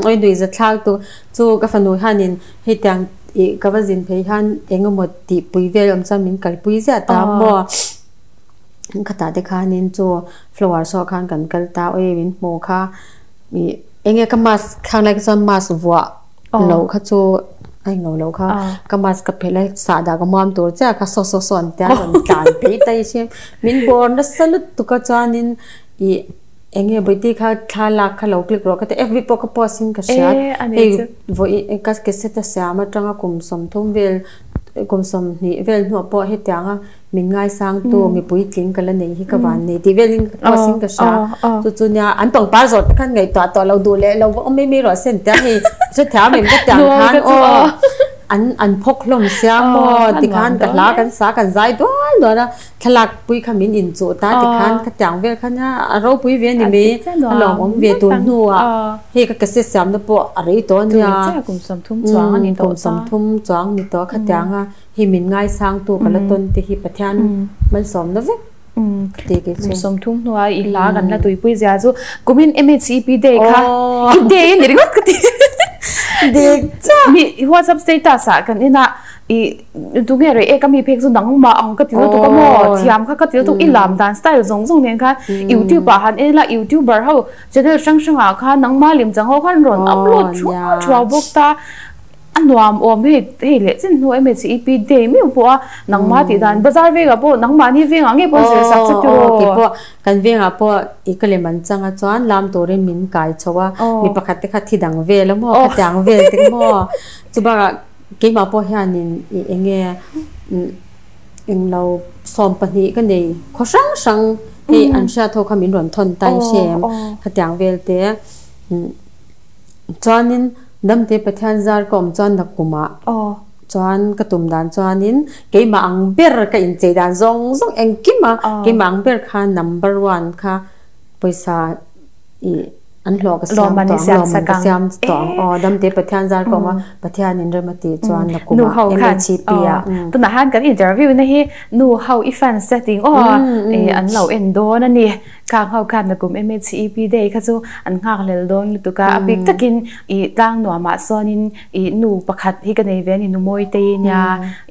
Oi nui zathlak tu chu ka fanu hianin hetiang Ih ka va zin phei hian eng emaw tih pui vel awm chuan min kalpui ziah ta maw khatah te khanin chu flower saw khan kan kal ta awi min hmuh kha ih eng nge ka mask khang lai kha chuan mask vuah loh kha chu a englo loh kha ka mask ka phelh a sahdah ka muam tur chiah kha saw saw saw an tia rawn tlan phei ta i hria min bawr nasa lutuk a chuanin ih. Eng nge Bawihte kha thla lak kha lo click rawh ka ti FB pawh ka post in ka hria hei vawi ka cassette a siam atanga kum 30 vel kum 20 vel hnuah pawh hetianga min ngaisang tu mipui tling ka la nei hi ka van nei tih velin ka post in ka hria chu chu nia an pangpar zawh te khan ngaihtuah tawh lo duh leh lo va awm mai mai rawh se an tia hei hrethiam em ka tiang khan aw. An an phawk hlawm sia maw tikhan ka hla kan sa kan zai dual dual a, thlalak pui kha min inchuh ta tikhan khatiang vel kha nia a ropui ve a ni mai, a lawmawm ve tun hnuah hei ka cassette siamna pawh a rei tawh a nia, kum 30 chuang ni tawh a khatianga hei min ngaisangtu ka la tawn te hi Pathian malsawmna vek ka ti kei chu. Kum 30 hnuah i hla kan la tuipui zia chu kumin MHEP day kha i day a ni ringawt ka ti. Dik chiah. Mi WhatsApp status ah kan en a i tunge rei ek a mi phek chu nangmah ang ka ti lutuk a maw thiam kha ka ti lutuk i lam dan style zawng zawng nen khan YouTube ah han en ila YouTuber ho channel hrang hrang ah khan nangmah lim chang ho khan rawn upload thuau thuau bawk ta. A nuam awm hei hei leh chin hnu em hei EP day miu pawh a nangmah tih dan bazar vengah pawh nangmahni vengah ngei pawh zir sak che tiraw. Aw keipawh kan vengah pawh i ka lem an chang a chuan lam turin min kai chho a mi pakhat te kha thi dang vel a maw khatiang vel te maw chubakah keimah pawh hianin i eng nge englo 12 ka nei khaw hrang hrang hei an hriat ho kha min rawn thawn ta in hre em khatiang vel te chuanin. Damte Pathian zar ka awm chuan nakumah chuan ka tum dan chuanin keimah ang ber ka inchei dan zawng zawng engkim a, keimah ang ber kha number one kha pawisa ih an hlawh ka siam tawh ang, lawmman ka siam tawh ang aw Damte Pathian zar ka awm a, Pathianin rem a tih chuan nakumah MHP ah. Tunah khan kan interview na hi nu ho i fans te ting aw an lo en dawn a ni. Khang ho khan nakum MHEP day kha chu an nghak hlel dawn lutuk a, a bik takin ih tlang nuamah sawnin ih nu pakhat hi ka nei ve a ni, nu Mawitei nia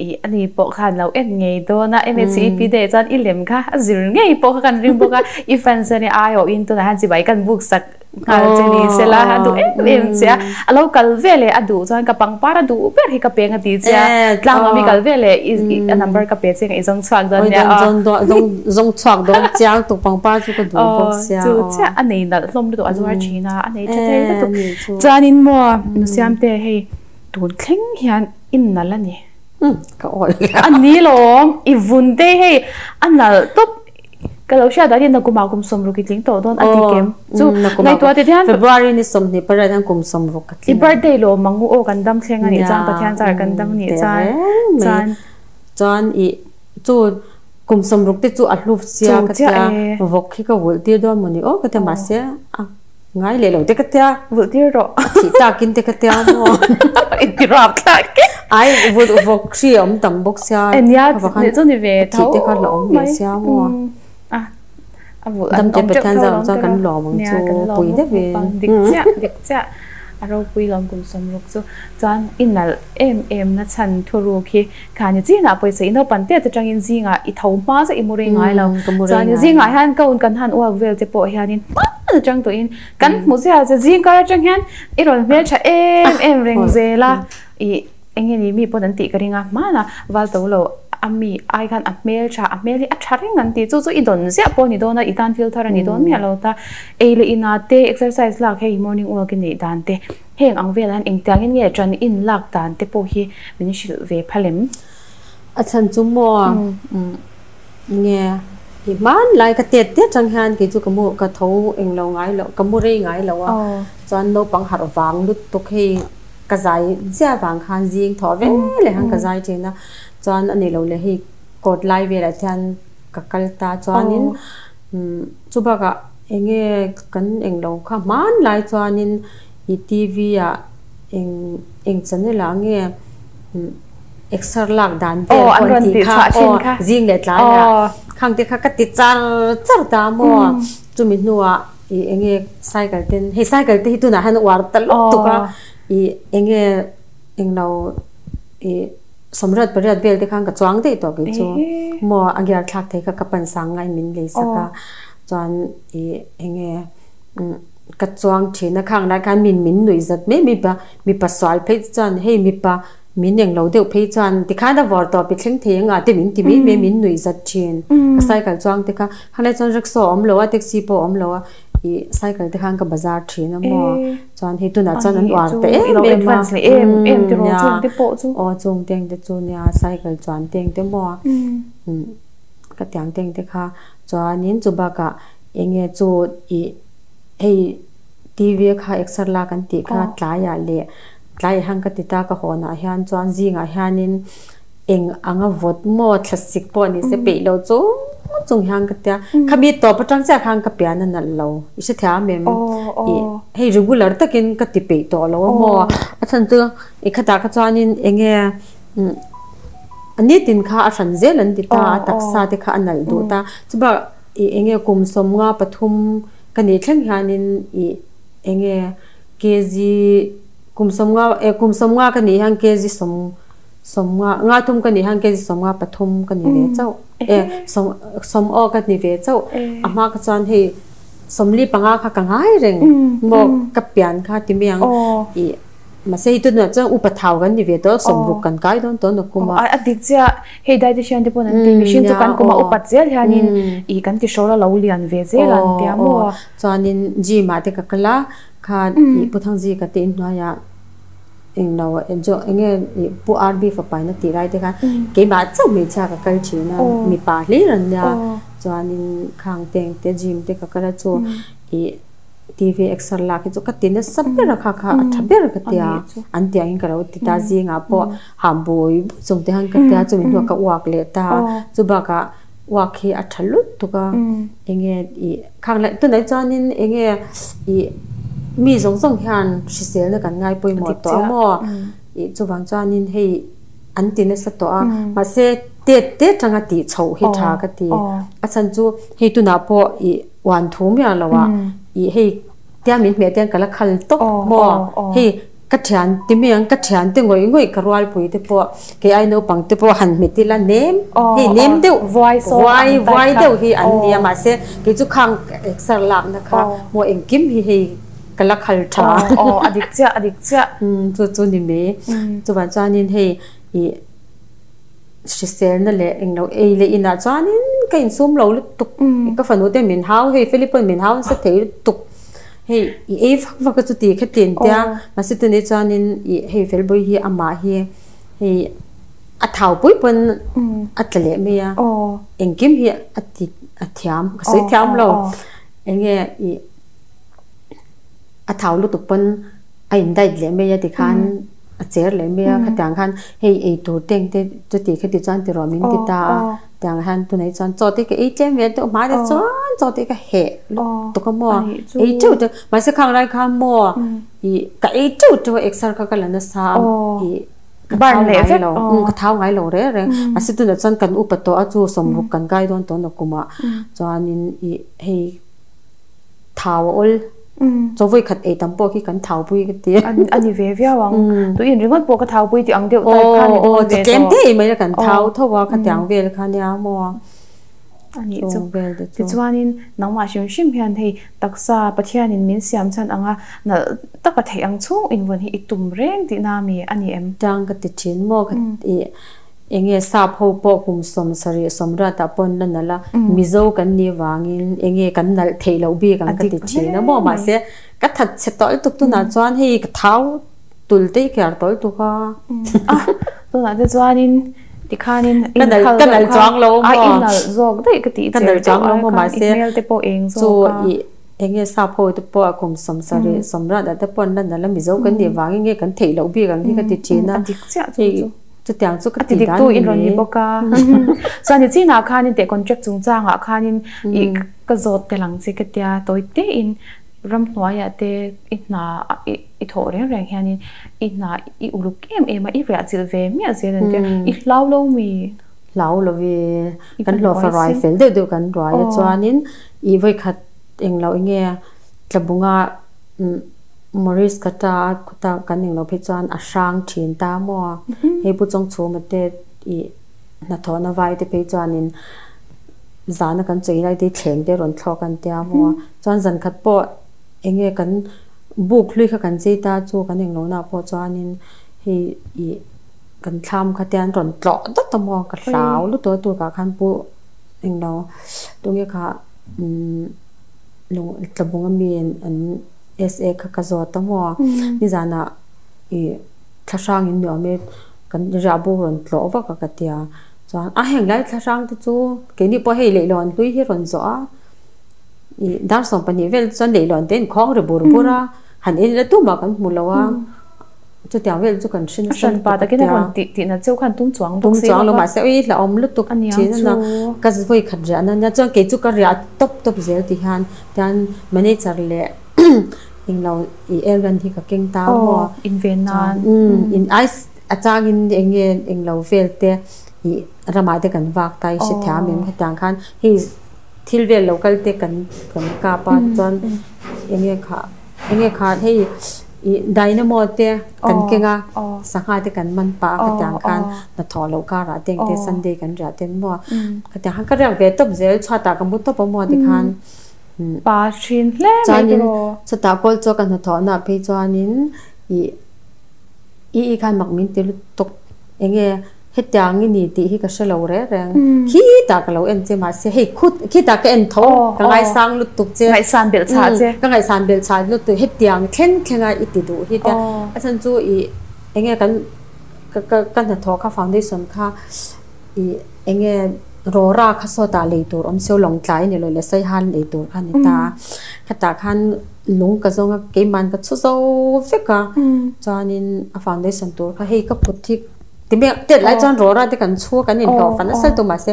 ih ani pawh khan lo en ngei dawn a, MHEP day chuan i lem kha a zir ngei pawh kha kan ring bawk a, i fans chuan i aiawhin tunah hian chibai kan buk sak nghal che ni sela a duh em em che a, a lo kal ve leh a duh chuan ka pangpar a duh ber hi ka peng a ti che a, tlang nuam i kal ve leh i a number ka pe che i zawng chhuak dawn nia aw. Zawng chhuak dawn chiang tuk pangpar chu ka duh bawk sia aw. Chu chiah a nei nalh hlawm lutuk a zuar thin a, a nei tha thei lutuk. Chuanin maw Nusiamte hei tun thleng hian i nalh a ni. Ka awl. A ni lawm i vun te hei a nalh tawp. Ka lo hriat danin nakumah kum 60 i tling tawh dawn a ti kem chu ngaihtuah te hian February ni 28 hian kum 60 ka tling. I birthday lo mang u aw kan dam thleng a nih chuan Pathian char kan dam nih chuan chuan chuan i chu kum 60 te chu a hlu sia ka tia vawk hi ka vulh tir dawn maw ni aw ka tia mahse a ngai leh lo te ka tia. Vulh tir rawh. A thih takin te ka tia maw. Inti rap thlak e. Ai vulh vawk hri a awm tam bawk sia. E nia chu ni ve tho. A thih te kha la awm ve sia maw. A a vulh an awm teuh tho lawm chuan kan lawm ang chu pui deuh in. Dik chiah dik chiah. A ropui lawm kum 60 chu. Chuan i nalh em em na chhan thuruk hi khani chinah pawisa i naupang te atangin zingah i tho hma zet i mu rei ngai lo. Chuan zingah hian ka un kan han uak vel te pawh hianin hma atang tawhin kan hmu zia che zing kar atang hian i rawn hmel tha em em reng zel a i eng nge ni mi pawn an tih ka ring a hmanah val to lo a mi ai khan a hmel tha a hmel hi a tha reng an tih chu chu i dawn ziah pawh a ni dawn a i tan thil thar a ni dawn miah lo ta ei leh inah te exercise lak hei morning walk i neih dan te heng ang velah hian engtiangin nge ṭan in lak dan te pawh hi min hrilh ve phal em? A chhan chu maw nge i hmanlai ka tet tet chang hian kei chu ka mu ka tho eng lo ngai lo ka mu rei ngai lo a chuan naupang harh vang lutuk hei ka zai zia vang khan zing thawh ve leh khan ka zai thin a chuan a ni lo leh hei kawt lai velah hian ka kal ta chuanin chu bakah eng nge kan eng lo kha hmanlai chuanin i TV ah eng eng channel ah nge exer lak dan vel pawh an tih kha aw zing leh tlai ah khang te kha ka ti char char ta maw chumi hnuah ih eng nge cycle ten hei cycle te hi tunah hian uar ta lutuk tuk a ih eng nge englo ih 88 vel te khan ka chuang daih tawh kei chu maw a gear thlak thei kha ka pan sang ngai min lei sak a chuan ih eng nge ka chuang thin a khang lai khan min min nuih zat mai mipa mipa sual phei chuan hei mipa min eng lo deuh phei chuan tikhan a vawr tawp i thleng thei anga te min ti mai mai min nuih zat thin ka cycle chuang te kha khanglai chuan rickshaw a awm lo a taxi pawh a awm lo a ih cycle te khan ka bazar thin a maw chuan hei tunah chuan an uar ta em em a nia aw chung teng te chu nia cycle chuan teng te maw ka tiang teng te kha chuanin chu bakah eng nge chu ih hei T_V kha exer lak an tih kha tlaiah leh. Tlai hang ka ti ta ka haw nah hian chuan zingah hianin eng anga vawt maw thlasik pawh ni se peih lo chung chung hian ka tia. Khami tawp atang chiah khan ka pian a nalh lo. I hrethiam em? Ih hei regular takin ka ti peih tawh lo a maw? A chhan chu i khatah kha chuanin enge a nitin kha a hran zel an ti ta a, taksa te kha a nalh duh ta. Chubak ih enge kum 53 ka nih thleng hianin ih enge kg kum 50 eh kum 50 ka nih hian kg sawm 50 nga thum ka nih hian kg 53 ka ni ve chauh eh sawm sawm aw ka ni ve chauh a hma kha chuan hei 45 kha ka ngai reng maw ka pian kha ti mai ang ih mahse hei tunah chuan upa thau kan ni ve tawh 60 kan kai dawn tawh nakum a. A dik chiah hei dietitian te pawn an ti mihring chu kan kum a upat zel hianin ih kan ti hrawl a lo lian ve zel an tia maw. Chuanin gym ah te ka kal a khan ih Pu Thangzi ka te inhnuaiah englo enge ih Pu RB fapa in a tih lai te khan keimah chauh hmeichhia ka kal thin a mipa hlir an nia chuanin khang te eng te gym te ka kal a chu ih TV exer lak hi chu ka ti nasa ber a kha kha a tha ber ka tia an tih angin ka lo ti ta zingah pawh hah bui bui chung te khan ka tia chumi hnuah ka uak leh ta chubakah uak hi a tha lut tuk a enge ih khang leh tunah chuanin enge ih mi zawng zawng hian hriselna kan ngai pawimawh tawh a maw ih chuvang chuanin hei an ti nasa tawh a mahse tet te tanga tih chhoh hi tha ka ti a chhan chu hei tunah pawh ih uan thu miah lo ah ih hei tia min hmeh te hian ka la khal tawp maw hei. Ka thian ti mai ang, ka thian te ngawih ngawih ka rualpui te pawh kei ai naupang te pawh han hmet ila nem hei nem deuh vuai vuai deuh hi an nia mahse kei chu khang exer lakna kha maw engkim hi hei ka la khal tha a dik chiah a dik chiah chu chu ni mai chuvang chuanin hei ih hriselna leh englo ei leh inah chuanin ka insum lo lutuk ka fanu te min hau hei Philip pawn min hau nasa thei lutuk. Hei i ei vak vak a chuti kha tin tia mahse tunah chuanin ih hei Felbawi hi amah hi hei a thau pui pawn a tla leh mai a engkim hi a ti a thiam ka sawi thiam lo enge ih a thau lutuk pawn a in diet leh mai a tikhan a cher leh mai a khatiang khan hei ei tur te engte chuti khati chuan ti rawh min ti ta a. Tiang hian tunah chuan chaw te ka ei tlem ve deuh hma te chuan chaw te ka heh lutuk a maw ei teuh teuh mahse khang lai khan maw ih ka ei teuh teuh a exer kha ka la nasa a ih ka thau ngai lo ka thau ngai lo reng reng mahse tunah chuan kan upa tawh a chu 60 kan kai dawn tawh na kumah chuanin ih hei thau a awl. Chaw vawi khat ei tam pawh khi kan thau pui ka ti. A ni ve viau ang. Tu in ringawt pawh ka thau pui tih ang deuh type kha ni dawn ve tawh. Tlem te ei mai la kan thau tho a khatiang vel kha nia maw. A nih chu. Tichuanin nangmah hrim hrim hian hei taksa Pathianin min siam chhan anga nalh taka theih ang chhung invawn hi i tum reng tihna mi a ni em? Tang ka ti thin maw ka ti. Enge sap ho pawh kum 70 80 ah pawh an la nalh a, Mizo kan nih vangin enge kan nalh theih loh bik ang ka ti thin a maw mahse ka that chhe tawlh tuk tunah chuan hei ka thau tul te hi kiar tawlh tuk a. Tunah te chuanin tikhanin ka nalh ka nalh chuang lo maw a i nalh zawk daih ka tih ka nalh chuang lo maw mahse i hmel te pawh eng zawk a. Enge sap ho te pawh kum 70 80 ah te pawh an la nalh a Mizo kan nih vangin nge kan theih loh bik ang hi ka ti thin a. A dik chiah chu chu. Chutiang chu ka ti dan ni. A tidiktu in rawn ni bawk a. Chuan i chinah khanin teh contract chungchangah khanin i ka zawt tel ang che ka tia tawi tein ramhnuaiah te i hna i thawh reng reng hianin i hna i uluk em em a i riah chilh ve miah zel an tia i hlau lo mi? Hlau lo i kan hlawhfa ruai fel deuh deuh kan ruai a chuanin i vawikhat englo enge tlabunga Maurice ka ta a khuta kan englo phei chuan a hrang thin ta maw hei Pu Chawngchhuma te ih hnathawhna vai te phei chuanin zana kan chei lai te thleng te rawn thlawk an tia maw chuan zan khat pawh enge kan buk hlui kha kan chei ta chu kan englo na pawh chuanin hei ih kan thlam kha te an rawn tlawh dawt a maw ka hlau lutuk a tukah khan Pu englo tunge kha umm lung tlabung ami an SA kha ka zawt a maw nizanah ih thlahrang in nuam e kan riahbu rawn tlawh vak a ka tia chuan a heng lai thlahrang te chu keini pawh hei leihlawn hlui hi rawn zawh a ih dar 12 vel chuan leihlawn te an khawng ri bur bur a han en ila tumah kan hmu lo a. Chutiang vel chu kan hre nasa Hran pa lutuk a takin a tia. rawn tih tih nat cheu khan tum chuang bawk Tum si chuang lo lo va. mahse ui hlauhawm lutuk A niang thin a chu. na ka vawi khat riah na nia chuan kei chu ka riah tawp tawp zel ti hian tian manager leh englo ih airgun hi ka keng ta Aw maw inven chuan nan. umm in ice a changin eng nge englo vel te ih ramah te kan vak ta i hrethiam em Aw. khatiang khan hei thil vel lo kal te kan kan kap a chuan eng nge khah Enge kha hei ih dynamo te kan keng a, sangha te kan man pah a khatiang khan hnathawh loh karah te engte Sunday kan riah ten maw khatiang khan ka riak ve tawp zel chhuatah ka mu tawp a maw tikhan Pa thin hle mai chuanin chutah kawl chu ka hnathawh na phei chuanin ih i i khan mak min ti lutuk enge Hetiang i ni tih hi ka hre lo reng reng. Khitah ka lo en che mahse hei khut khitah ka en tho ka ngaisang lutuk che. Ngaihsan belh chhah che. Ka ngaihsan belh chhah lutuk hetiang thleng thlenga i ti duh hi tia a chhan chu i enge kan ka ka ka hnathawh kha foundation kha i enge rawra kha sawtah lei tur awm sio lawngtlai ni lo leh saihan lei tur kha ni ta a khatah khan lung ka zawng a keimahn ka chhu zo vek a chuanin a foundation tur kha hei ka kut hi Ti mek tet lai chuan rawra te kan chhu a kan inhlawh fan nasa lutuk mahse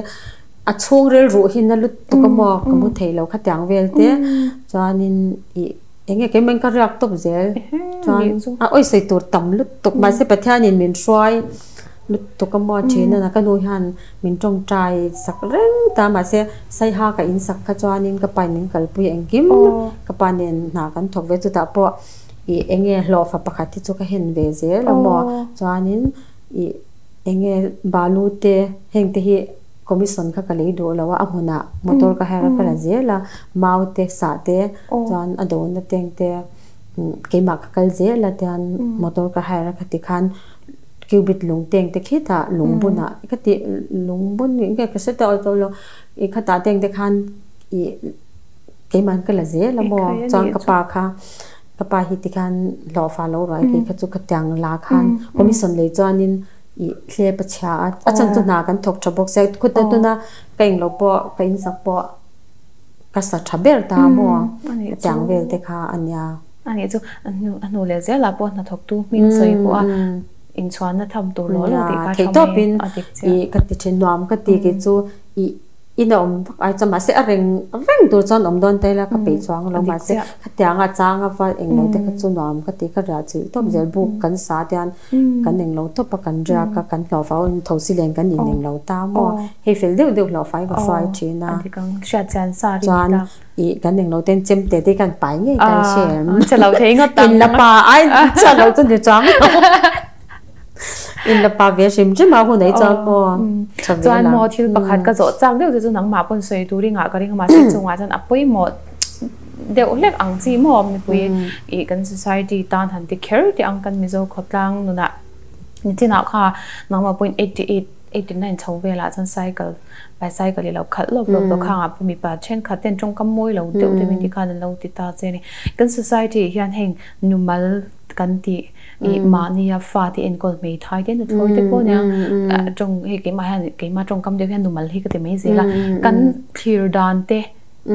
a chhung rilruh hi na lutuk a maw ka mu thei lo khatiang vel te chuanin ih eng nge keimah in ka riak tawp zel chuan a awisawi tur tam lutuk mahse Pathianin min hruai lutuk a maw thin a ka nu hian min tawngtai sak reng ta mahse saiha ka insak kha chuanin ka pa in min kalpui engkim ka pa nen hna kan thawk ve chutah pawh. Ih enge hlawhfa pakhat hi chu ka hen ve zel a maw chuanin ih enge balu te heng te hi commission kha ka lei duh lo a a hmunah motor ka her a ka la zel a mau te sah te chuan a dawhna te ang te keimah ka kal zel a tian motor ka hire a ka ti khan cubit lung te ang te khitah lung bunah ka ti lung bun nge ka hre tawh tawh lo ih khatah te ang te khan ih. Keimah ka la zel a maw? Chuan ka pa kha, ka pa hi tikhan hlawhfa lo ruai kei kha chu khatiang la khan commission lei chuanin ih hlep a chhia a, a chhan chu hna kan thawk tha bawk sia, khutna tuna ka englo pawh ka insak pawh ka sa tha ber ta a maw? Khatiang vel te kha a nia. A nih chu a hnu a hnu leh zelah pawh hnathawktu hming sawi pawh a inchhuanna tham tur lawh lawh tih kha tha mai a dik chiah. Ih ka ti thin nuam ka ti kei chu ih. In a awm vak ai chuan mahse a reng reng tur chuan awm dawn ta ila ka peih chuang lo mahse khatiang a chang a va englo te kha chu nuam ka ti ka riah chilh tawp zel buk kan sa te hian kan englo tawp a kan riak a kan hlawhfai awm tho si len kan in englo ta maw hei fel deuh deuh hlawhfai ka hruai thin a chuan ih kan englo ten chem te te kan pai ngei ta i hre em in la pa ai chuan lo chu ni chuang lo. In la pa ve hrim hrim a hun ei chuan maw tha ve Chuan la. maw thil pakhat ka zawh chak deuh chu chu nangmah pawn sawi tur i ngah ka ring a mahse chungah chuan a pawimawh deuh hlek ang chi maw mipui ih kan society tan han ti kher teh ang kan Mizo khawtlang nunah nichinah kha nangmah pawhin 88 89 chho velah chuan cycle bicycle i lo khalh lawp lawp tawh khangah pawh mipa thenkhat ten tawngkam mawi lo deuh deuh in tikhan an lo ti ta che a ni. Kan society hian heng numal kan tih ih mahnia fate enkawl hmeithai te nuthlawi te pawh nia tawng hei keimah hian keimah tawngkam deuh hian numal hi ka ti mai zel a kan thlir dan te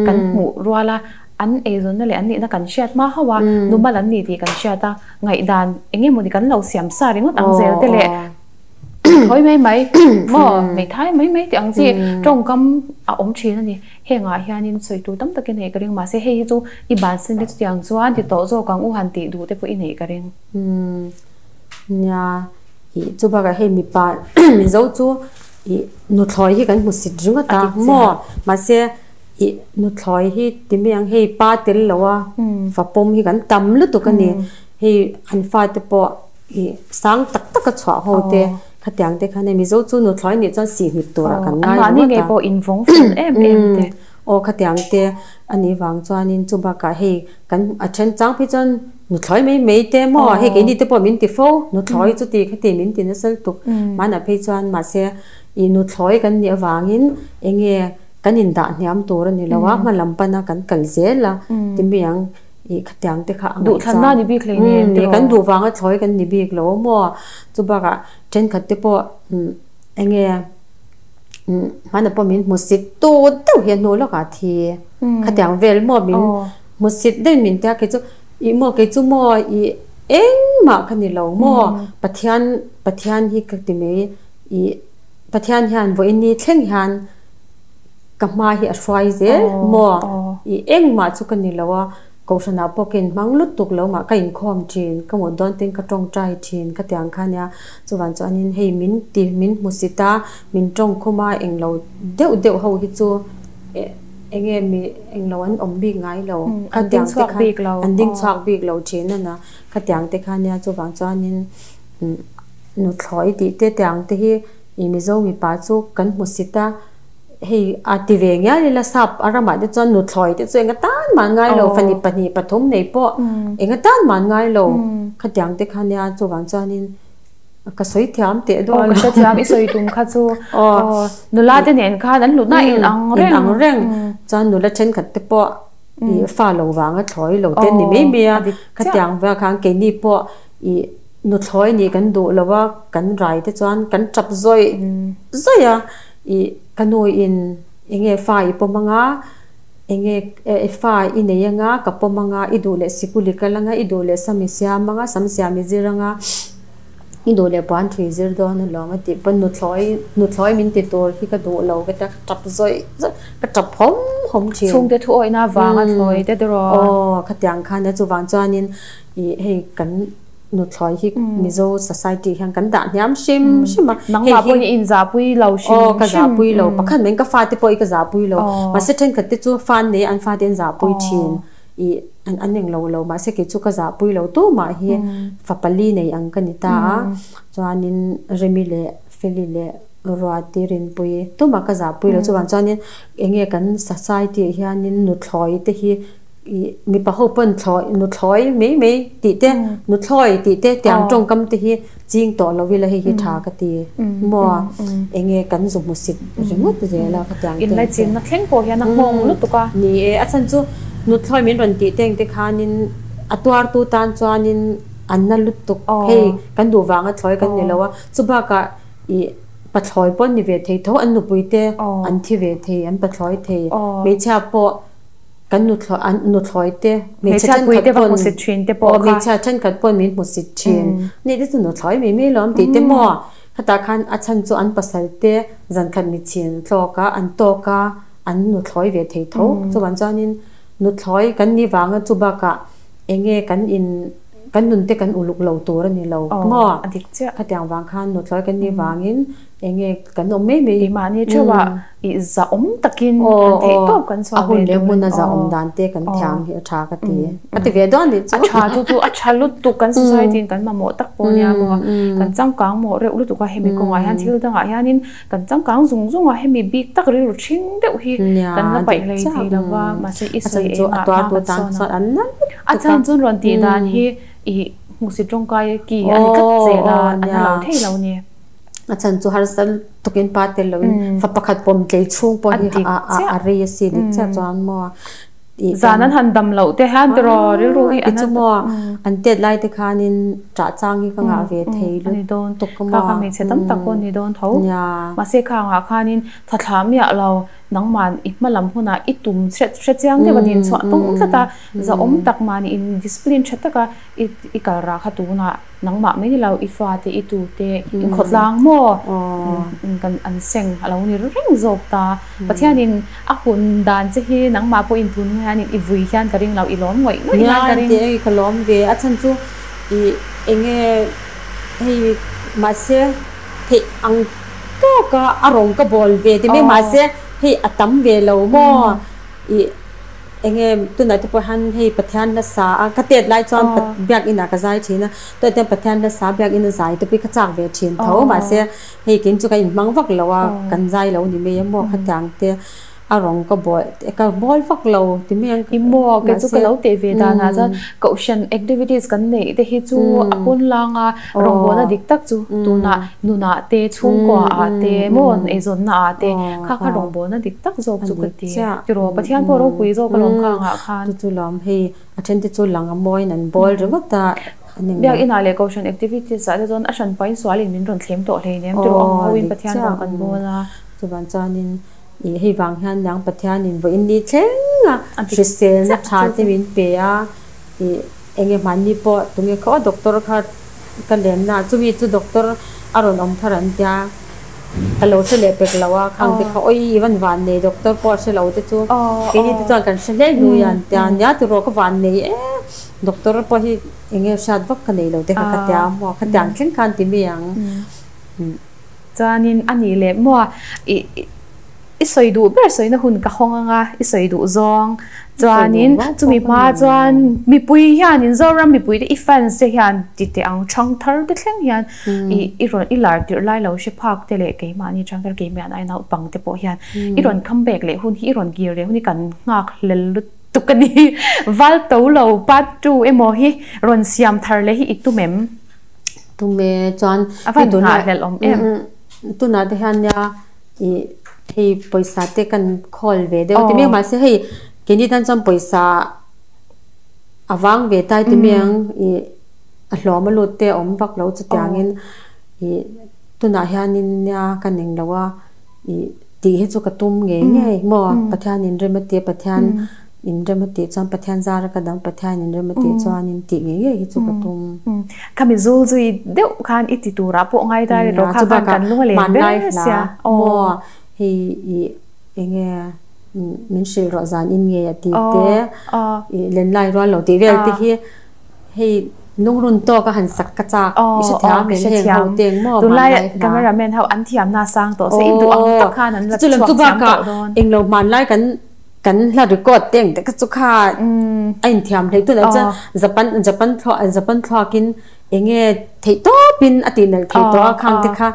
kan hmuh rual a an eizawnna leh an nihna kan hriat hma hauh a numal an ni tih kan hriat a ngaihdan eng emawni kan lo siam sa ringawt ang zel te leh Thawi mai mai maw hmeithai mai mai tih ang chi tawngkam a awm thin a ni. Hengah hianin sawi tur tam takin neih ka ring mahse hei hi chu i bansan te chutiang chuan ti tawh zawk ang u han tih duh te pawh i neih ka ring. Nia ih chu bakah hei mipa Mizo chu ih nuthlawi hi kan hmu sit ringawt a maw mahse ih nuthlawi hi ti mai ang hei pa tel lo a fa pawm hi kan tam lutuk a ni hei an fate pawh. Ih sang tak tak a chhuah ho te khatiang te khan hei Mizo chu nuthlawi nih chuan sih hnip turah kan ngai ringawt a. Mahni ngei pawh invawng fel em em te. Aw khatiang te a nih vang chuanin chu bakah hei kan a then chang phei chuan nuthlawi mai mai te maw hei keini te pawh min ti fo nuthlawi chuti khati min ti nasa lutuk hmanah phei chuan mahse ih nuthlawi kan nih avangin eng nge kan indah hniam tur a ni lo a hma lam pana kan kal zel a ti mai ang. Ih khatiang te kha a ngaih Duhthlanna ni bik hlei nen tiraw? Kan duh vanga thlawi kan ni bik lo maw? Chu bakah thenkhat te pawh eng nge hmana pawh min hmusit tu deuh hi a hnu lawkah thi khatiang vel maw min hmusit deuhin min tia kei chu ih maw kei chu maw ih Engmah ka ni lo maw? Pathian, Pathian hi ka ti mai i Pathian hian vawiin ni thleng hian ka hma hi a hruai zel maw? I engmah chu ka ni lo a, Kohhranah pawh ka inhmang lutuk lo mah ka inkhawm thin, ka mut dawn ten ka tawngtai thin ka ti ang kha nia. Chuvan chuanin hei min ti, min hmusit a, min tawngkhum a, englo deuh deuh ho hi chu enge mi englo an awm bik ngai lo. An ding chhuak bik lo. An ding chhuak bik lo thin a na. Khatiang te kha nia chuvang chuanin nuthlawi tih te tiang te hi ih Mizo mipa chu kan hmu sit a, hei a ti ve ngial ila sap a ramah te chuan nuthlawi te chu enga tan mah an ngai lo, fani pahnih pathum nei pawh enga tan mah an ngai lo. Khatiang te kha nia chuvang chuanin ka sawi thiam teh dawn lo. Aw ka hrethiam i sawi tum kha chu aw nula te nen khan an hlutna in ang reng. In ang reng chuan nula thenkhat te pawh ih fa lo vanga thlawi lo te ni mai mai a, khatiang vel khan keini pawh ih nuthlawi nih kan duh lo a, kan rai te chuan kan tap zawih zawih a, ih ka nu in enge fa i pawm anga, enge fa i nei anga ka pawm anga, i duh leh sikul i kal anga, i duh leh sam i siam anga, sam siam i zir anga. I duh leh puan thui zir dawn alawm a tih pawn nuthlawi nuthlawi min ti tur hi ka duh lo ka tia ka tap zawih zawih ka tap hawm hawm thin. Chhungte thu awihna vanga thlawi te tiraw? Aw khatiang khan a chuvang chuanin ih hei kan nuthlawi hi Mizo society hian kan dah hniam hrim hrim a. Nangmah pawhin i inzahpui lo hrim hrim. Aw ka zahpui lo pakhat mai ka fate pawh hi ka zahpui lo mahse thenkhat te chu fa an nei a an fate an zahpui thin. Ih an an eng lo lo mahse kei chu ka zahpui lo tu mah hi fa pali nei ang ka ni ta a chuanin Remi leh Feli leh Ruati Rinpui tumah ka zahpui lo chuvang chuanin eng nge kan society ah hianin nuthlawi te hi ih mipa ho pawn thlawi nuthlawi mai mai tih te nuthlawi tih te tiang tawngkam te hi ching tawh lo ila hei hi tha ka ti maw eng nge kan zu hmusit ringawt zel a khatiang te. Inlaichinna thleng pawh hian a nghawng lutuk a. Ni e, a chhan chu nuthlawi min rawn tih teng te khanin a tuartu tan chuanin an na lutuk hei kan duh vanga thlawi kan ni lo a, chubakah ih pathlawi pawh an ni ve thei tho an nupui te an thi ve thei an pathlawi thei hmeichhia pawh kan nuthlawi an nuthlawi te hmeichhe thenkhat pawn aw hmeichhia thenkhat pawn min hmusit thin ni te chu nuthlawi mai mai lo an tih te maw khatah khan a chhan chu an pasal te zankhat mitchhin tlawk a an tawk a an nuthlawi ve thei tho chuvang chuanin nuthlawi kan ni vanga chu bakah eng nge kan in kan nun te kan uluk lo tur a ni lo maw khatiang vang khan nuthlawi kan ni vangin eng nge kan awm mai mai. Keimahni theuhah I zahawm takin kan theih tawp kan chhuah ve tur. A hun leh hmun a zahawm dan te kan thiam hi a tha ka ti. Ka ti ve dawn nih chu. A tha chu chu a tha lutuk kan society in kan mamawh tak pawh nia maw. Kan changkang mawh reuh lutuk a hemi kawngah hian thil dangah hianin kan changkang zung zung a hemi bik tak rilru ṭhing deuh hi kan la paih hlei thei lo va mahse i sawi engah hma kan sawn a. A chan chuan rawn tih dan hi i hmuhsit tawngkai ki a ni tlat zel a, a na lo thei lo ni. A chan chu harsa tukin pa tel loin fa pakhat pawm tlei chhung pawh hi a rei a si dik chiah chuan maw zan an han dam loh te hian tiraw rilru hi an chu maw an tet lai te khanin ṭah chang hi ka ngah ve thei lutuk a maw kha kha hmeichhe tam tak pawh ni dawn tho mahse khangah khanin thathla miah lo nangman i hma lam hunah i tum hre chiang deuh a din chhuah tum tlat a zahawm tak mahni in discipline tha taka i kal rah kha tunah Nangmah mai ni lo, i fate, i tute, in khawtlang maw? Kan an seng a lo ni reng zawk ta. Pathianin a hun dan che hi nangmah pawhin tun hianin i vui hian ka ring lo, i lawm ngawih ngawih hian ka ring. Nia, tih ka lawm ve. A chhan chu i enge hei mahse theih ang tawka a rawng ka bawl ve ti mai mahse hei a tam ve lo maw? I Enge tunah te pawh hian hei Pathian nasa a ka tet lai chuan biakin ah ka zai thin a tunah te Pathian nasa biakin a zai te pawh hi ka chak ve thin tho mahse hei kein chu ka inhmang vak lo a kan zai lo ni mai a maw khatiang te a rawng ka bawl ka bawl vak lo ti mai ang I maw kei chu ka lo teh ve danah chuan kohhran activities kan neih te hi chu a pawn lang a Rawngbawlna dik tak chu tunah nunah te, chhungkua ah te, maw eizawnna ah te kha kha rawngbawlna dik tak zawk chu ka ti. Tiraw Pathian pawh ropui zawk alawm kha angah khan. Chu chu lawm hei a then te chu lang a mawiin an bawl ringawt a an eng. Biakinah leh Kohhran activities ah te chuan a hran pahin sualin min rawn thlem tawh hleinem tiraw ang hoin Pathian rawng kan bawl a. Chuvang chuanin ih hei vang hian nang Pathianin vawiin ni thleng a hriselna tha te min pe a ih. Enge hmanni pawh tunge kha aw doctor kha ka lenna chumi chu doctor a rawn awm thar an tia ka lo hre leh pek lo a khang te kha awi i van van nei doctor pawh a hre lo te chu keini te chuan kan hre hle hlui a an tia nia tiraw ka van nei e doctor pawh hi enge hriat vak ka nei lo te kha ka tia maw khatiang thleng khan ti mi ang. Chuanin a nih leh maw i i sawi duh ber sawina hun ka hawng anga i sawi duh zawng chuanin chumi hma chuan mipui hianin Zoram mipui te i fans te hian ti teh ang thang thar te thleng hian i i rawn i lar tirh lai lo hre phak te leh keimahni thang thar keimah ai naupang te pawh hian i rawn come back leh hun hi i rawn kir leh hun hi kan nghak hlel lutuk a ni. Val to lo part 2 emaw hi rawn siam thar leh hi i tum em? Tum e chuan A van nghahhlelh awm em? Tunah te hian nia ih hei pawisa te kan khawl ve deuh ti mek mahse hei keini tan chuan pawisa a vang ve tai ti mai ang ih a hlawm a lut te a awm vak lo chutiangin ih tunah hianin nia ka ning lo a ih tih hi chu ka tum ngei ngei maw Pathianin rem a tia Pathian In rem a tih chuan Pathian zara ka dang Pathian in rem a tih chuan in tih ngei ngei hi chu ka tum. Khami zul zui deuh khan i ti turah pawh ngai ta ri rawh kha khan kan lung a len ber sia. Maw hei i enge min hrilh rawh zan in ngei a tih te i lenlai rual lo tih vel te hi hei lungrun tawk a han sak ka chak i hrethiam em heng ho te eng maw hmanlai hla. Cameraman ho an thiam na sang tawh se i duh ang tak khan an la chhuak thiam tawh dawn. Englo hmanlai kan Kan hla record te ang te kha chu kha a inthiam hlei tunah chuan Japan Japan thluak Japan thluakin enge theih tawpin a tih nalh thei tawh a khang te kha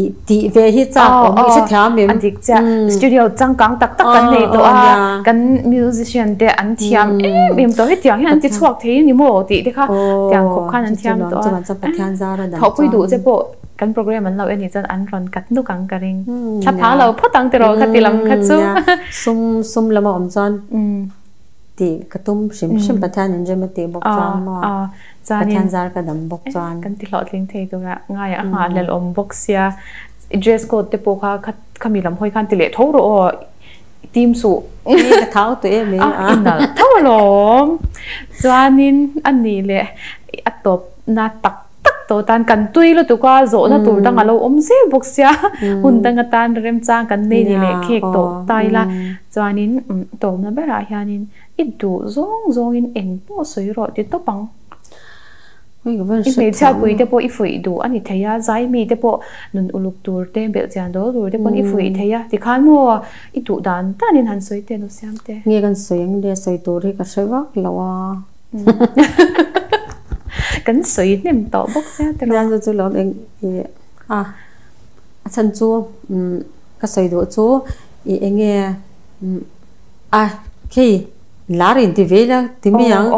ih tih ve hi chak awm i hrethiam em? A dik chiah studio changkang tak tak kan nei tawh a kan musician te an thiam em em tawh hetiang hian an ti chhuak thei a ni maw tih te kha tiang khawp khan an thiam tawh a thawhpui duh che pawh Kan program an lo en nih chuan an rawn kat nuk ang ka ring. Thla phang lo phawt ang tiraw kha ti lam kha chu. Sum sum lama awm chuan tih ka tum hrim hrim Pathian in rem a tih bawk chuan maw Pathian zar ka dam bawk chuan. Kan ti hlawhtling thei tura ngaiah a nghahhlelh awm bawk sia. I dress code te pawh kha khami lam hawi khan ti leh tho rawh aw i tim suh. Ka thau tawh em e. I nalh tho alawm. Chuanin a nih leh a tawp na tak tak tawh tan kan tui lutuk a, zawhna tur dang a lo awm zel bawk sia, hun dang atan remchang kan nei ni leh khek tawh ta ila, chuanin tawmna berah hianin i duh zawng zawngin eng pawh sawi rawh ti tawp ang. I hmeichhia pui te pawh i fuih duh a ni thei a, zai mi te pawh nun uluk tur te, belhchian dawl tur te pawn i fuih thei a, tikhan maw i duh dan danin han sawi teh nu siam te. Nge kan sawi ang le, sawi tur hi ka hre vak lo a. Kan sawi hnem tawh bawk sia te rawh. Chu chu lawm eng i a a chhan chu ka sawi duh chu i enge a khi lar in ti ve ila ti mai ang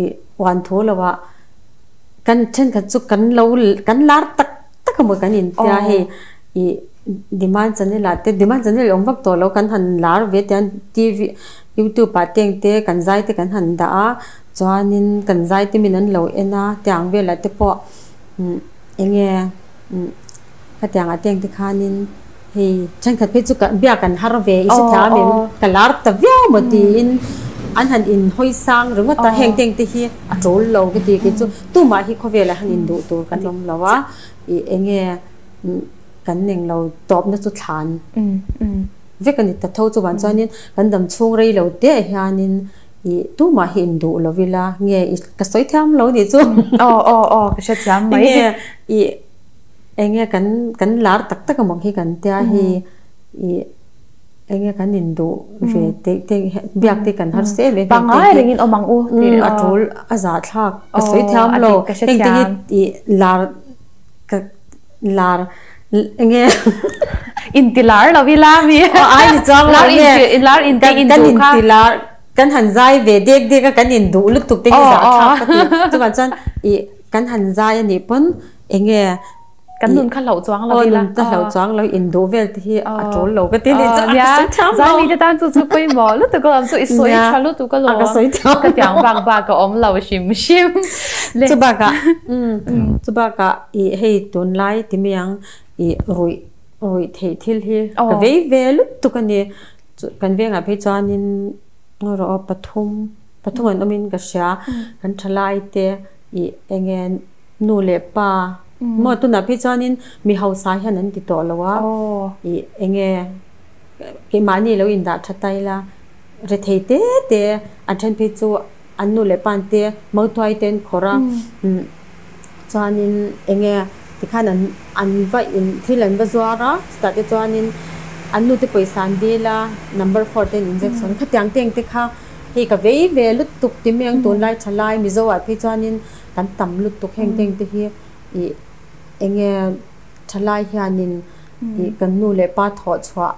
i uan thu lo ah kan thenkhat chu kan lo kan lar tak tak emaw kan in tia hei i demand channel ah te demand channel awm vak tawh lo kan han lar ve tiang tv youtube ah te engte kan zai te kan han dah a chuanin kan zai te min an lo en a tiang velah te pawh enge khatiang ah te engte khanin hei thenkhat phei chu biak an har ve i hrethiam em ka lar ta viau maw tiin an han in hawi sang ringawt a heng te engte hi a tul lo ka ti kei chu tumah hi khawvelah han induh tur kan awm lo a ih enge kan eng lo tawpna chu thlan vek a ni ta tho chuan chuanin kan dam chhung rei lo te ah hianin ih tumah hi induh lo ila nge ih ka sawi thiam lo nih chu aw aw aw ka hre thiam mai nge ih enge kan kan lar tak tak amawng hi kan tia hi ih enge kan induh ve te te biak te kan har se em pangai rengin awm ang u tih a tul a zahthlak ka sawi thiam lo heng te hi ih lar ka lar enge inti lar lo ila mi ai ni chuang lo nge lar inti in kan inti lar kan han zai ve dek dek a kan in duh lutuk te hi zah thlak ka ti chuan chuan i kan han zai ani pawn enge kan nun kha hlauh chuang lo ila nun ka hlauh chuang lo in duh vel te hi a tul lo ka ti ni chu a sawi thiam lo zai mi te tan chu chu pawimawh lutuk alawm chu i sawi tha lutuk alawm ka sawi thiam ka tiang bak bak a awm lo hrim hrim chu bakah chu bakah i hei tunlai ti mai ang i ruih ruih theih thil hi ka vei ve lutuk a ni chu kan vengah phei chuanin ngaw rawh aw pathum. Pathum an awmin ka hria. Kan thalai te ih enge nu leh pa maw tunah phei chuanin mi hausa hian an ti tawh lo a, ih enge keimahni lo indah tha ta ila rethei te te an then phei chu an nu leh pa te mautuai te an khawrh a, chuanin enge tikhan an an va in thil an va zuar a chutah te chuanin an nu te pawisa an dil a number four te an injection khatiang te ang te kha hei ka vei ve lutuk ti mai ang tunlai thalai Mizo ah phei chuanin kan tam lutuk heng te ang te hi ih enge thalai hianin ih kan nu leh pa thawh chhuah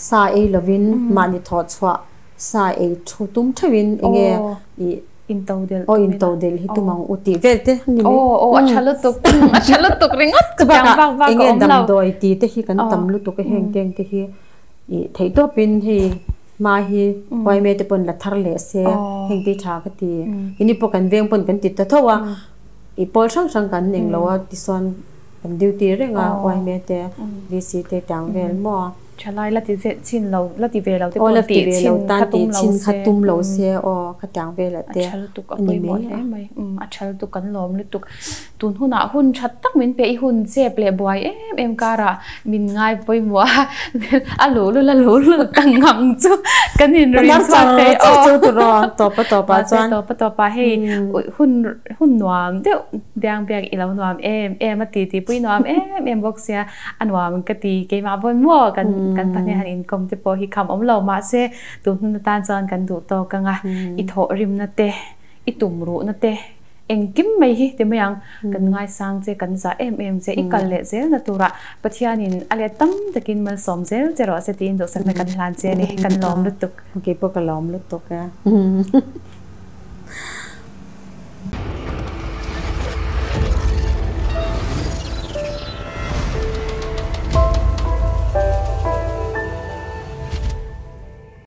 sa ei lovin mahni thawh chhuah sa ei thu tum theuhin enge ih Intodelh Aw intodelh hi tum ang u tih vel te ni mai. Aw aw a tha lutuk a tha lutuk ringawt ka piang vak vak a awm lo. Enge damdawi tih te hi kan tam lutuk a heng te ang te hi ih theih tawpin hei hma hi huaime te pawn la thar leh se heng te hi tha ka ti. Ini pawh kan veng pawn kan ti ta tho a ih pawl hrang hrang kan eng lo a tichuan kan duty reng a huaime te VC te tiang vel maw. Thalai la ti ve chin lo, la ti ve lo te pawh tih chhin kha tum lo se. Kha tum lo se aw khatiang velah te a tha lutuk a pawimawh hle mai. Umm a tha lutuk kan lawm lutuk. Tun hunah hun tha tak min pe i hun chep leh buai em em karah min ngai pawimawh a a luh lul a luh lul ka ngang chu kan in rin chhuak thei aw. Chu chu tawp tawpa tawpah chuan. Tawpa tawpah hei hun hun nuam deuh biang biak i lo nuam em em a ti ti pui nuam em em bawk sia. A nuam ka ti keimah vawn maw kan kan pahnih han inkawm te pawh hi kham awm lo mahse tun hun atan chuan kan duh tawk ang a i thawh rimna te i tum ruhna te engkim mai hi ti mai ang kan ngaisang che kan zah em em che i kal leh zel na turah Pathianin a let tam takin malsawm zel che rawh se tiin duhsakna kan hlan che a ni kan lawm lutuk. Keipawh ka lawm lutuk e.